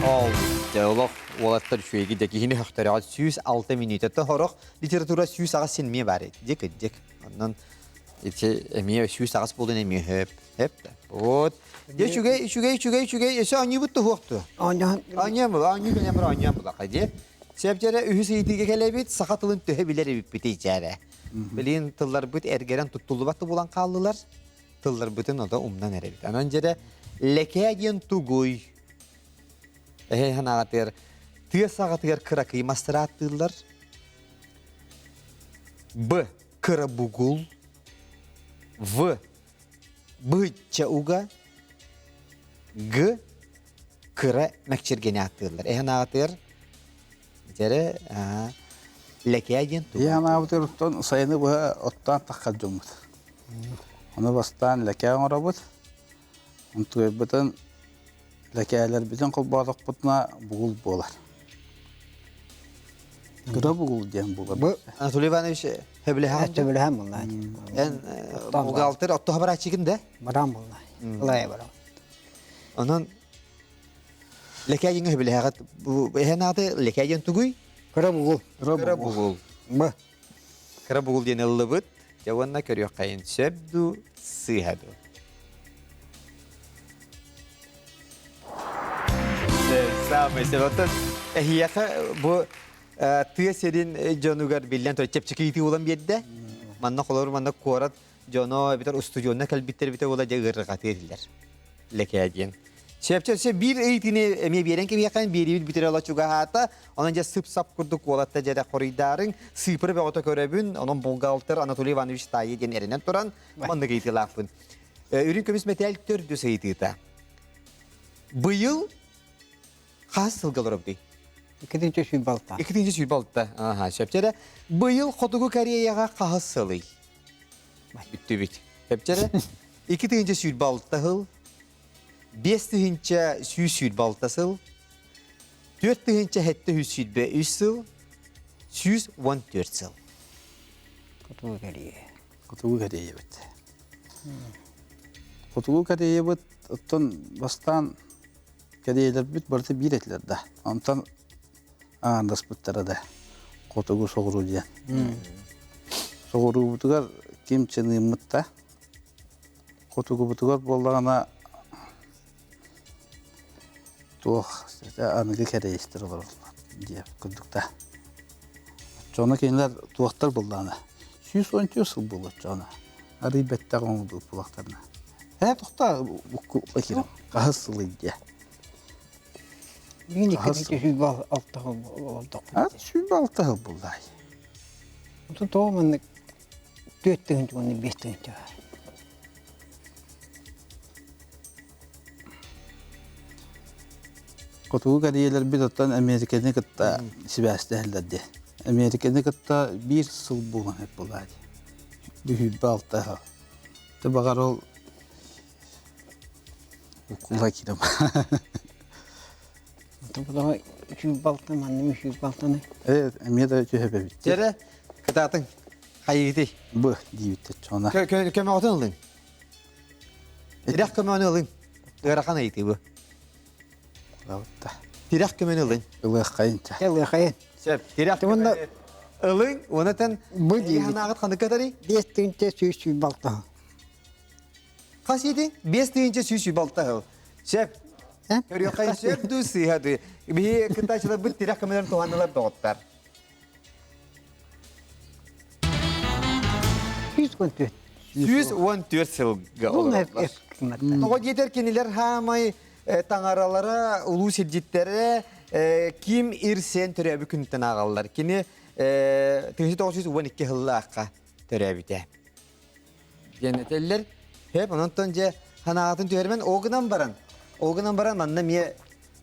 Ол олох уолаттар үчүгэйги да киһини хөхтөрөҕө 106 мүнүүтэ тоһорох литература 108 син эмиэ баар дик дик онон ити эмиэ 108 буолун эмиэ хөп хөп да вот дьэ үчүгэй үчүгэй үчүгэй үчүгэй өсө оонньуубут туһуохту оонньуом була оонньуу кэлэн бар оонньуом була дьэ Сөпчэрэ үһүс ыйытыыга кэлэбит саха тылын төһө билэр эбиппитий дьээрэ билин тылларбыт эргэрэн туттуллубат да буолан хааллылар тылларбытын ото умнан эрэбит. Анан дьэрэ лэкээ диэн тугуй? Эһэ ханаҕатыгар тыа саҕатыгар кыракый мастарааттыыллар. Б. Кыра бугул. В. Быһычча уга. Г. Кыра мэкчиргэни ааттыыллар. Эһэ ханаҕатыгар дьэрэ лэкээ диэн тугуй? Ийэ анаабытыгар оттон сайыны быһа оттоон таххар дьоммут. Ону бастаан лэкээ оҥоробут. Онтуйбутун лэкээлэрбитин холбоотохпутуна бугул буолар. Кыра бугул диэн буолар. Бу Анатолий Иванович хөбүлэһэн Сөбүлэһэн буолла. Эн бухгалтер оттоһо барааччыгын да? Баран буолла. Ылай баран. Онон Лэкээйиҥ сөбүлэһэҕит эһэн ааты Лэкээйин тугуй? Кыра бугул. Кыра бугул. Б. Кыра бугул диэн ыллыбыт. Дьэ уонна көрүөххэйин сөп дуу, сыыһа дуу. Самый сөп. Оттон эһиэхэ бу тыа сирин дьонугар биллэн турар чэпчэки ыйытыы буолан биэрдэ. Манна холобур манна куорат дьоно эбэтэр устудьуонна кэлбиттэр эбитэ буола дьэ ыарырҕатыа этилэр. Лэкээ диэн. Сөпчө биир ыйытыыны эмиэ биэрэн кэбиэххин биэриибит бүтэрэ ола чугаһаата. Онон дьэ сып-сап курдук уолатта дьэрэ хоруйдаарыҥ. Сыыпыры бөҕөтө көрөбүн. Онон бухгалтер Анатолий Иванович Таайы диэн эрэнэн туран маннык ыйытыылаахпын. Үрүҥ көмүс мэтээл төрдүс ыйытыыта. Быйыл хас сылга олоробутуй? 226. 226. Аха, сөпчөрө. Быйыл Хотугу Кореяҕа хаһыс сылый? Бүттүбүт. Сөпчөрө. 226 сыл, 5126 сыл, 4723 сыл, 114 сыл. Хотугу Корея. Хотугу Кореябыт. Хотугу Кореябыт оттон бастаан Кэриэйэлэрбит барыта биир этилэр да. Онтон аандаспыттара да хотугу соҕуруу диэн. Соҕуруубутугар ким чыныыммыт да, хотугубутугар буоллаҕына туох аныгы кэриэйистэр олороллор диэ курдук да. Оччоҕуна кинилэр туохтар буоллаҕына 113 сыл буолуо оччоҕуна арый бэттэх оҥордубут буолахтарына. Ээ тохтоо хаһыс сылый диэ. Мин 226 сыл олордохпут. 26 сыл буллай. Оту тоҕо маннык 4 тыһыынча уонна 5 тыһыынча баар. Хотугу кэриэйэлэрбит оттон Американы кытта сибээстэһэллэр диэ. Американы кытта биир сыл буолан эп булаа дии. Бүһүүрбэ алта сыл. Ты баҕар ол укула киирем. Үчүг балта манным үчүг балтаны. Э, эмиэ да түһэбэбит. Дьэрэ, кытаатыҥ. Хайыгытый? Б диибиттэр чона. Көмөҕүтүн ылыҥ. Тирэх көмөнү ылыҥ. Ыарахан ыйытыы бу. Лабытта. Тирэх көмөнү ылыҥ. Ылыаххайын ча. Ылыаххайын. Сөп. Тирэх ылыҥ, онатан Бу диибит. Ханаҕыт ханнык катарый? 5126. Хас иитиҥ? 5126 сыл. Сөп. Көрүөххэ сөп дуу, сыыһа дуу. Биһи кыттааччыларбыт тирэх көмөлөрүн туһаннылар доҕоттор. 114. 114 сылга олороллор. Тоҕо диэтэр кинилэр хаамай таҥаралара, улуу сирдьиттэрэ Ким Ир Сен төрөөбүт күнүттэн ааҕаллар. Кини 1912 сыллаахха төрөөбүтэ. Диэн этэллэр. Хэп, ононтон дьэ ханаатын түһэрмэн ол гынан баран, ол гынан баран манна эмиэ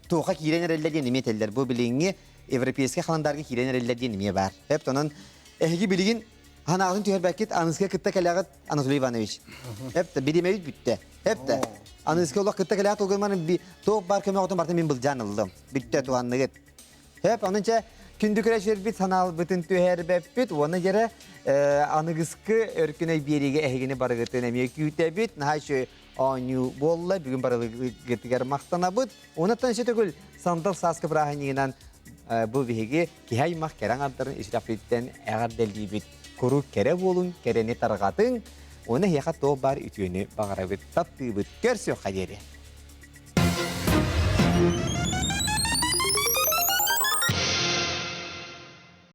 туоха киирэн эрэллэр диэн эмиэ этэллэр. Бу билиҥҥи европейскай халандаарга киирэн эрэллэр диэн эмиэ баар. Хэп, онон эһиги билигин ханаатын түһэрбэккит аныска кытта кэлэҕит Анатолий Иванович. Эп биримэбит бүттэ. Эп Аныска олох кытта кэлэҕит ол гынан туох баар көмөҕүтүн барытын мин былдьаан ыллым. Бүттэ туһанныгыт. Эп онон чэ күндү көрөчүлэрбит санаалбытын түһэрбэппит уонна дьэрэ аныгыскы өркүнэй биэриигэ эһигини барыгытын эмиэ күүтэбит. Наһаа үчүгэй оонньуу буолла. Бүгүн барылыгытыгар махтанабыт. Онтон өссө төгүл сандал сааскы бырааһынньыгынан бу биһиги киһи аймах кэрэ аҥардарын үсүрэхпититтэн эҕэрдэлиибит. Куруук кэрэ буолуҥ, кэрэни тарҕатыҥ. Уонна эһиэхэ туох баар үтүөнү баҕарабыт, таптыыбыт. Көрсүөххэ диэри.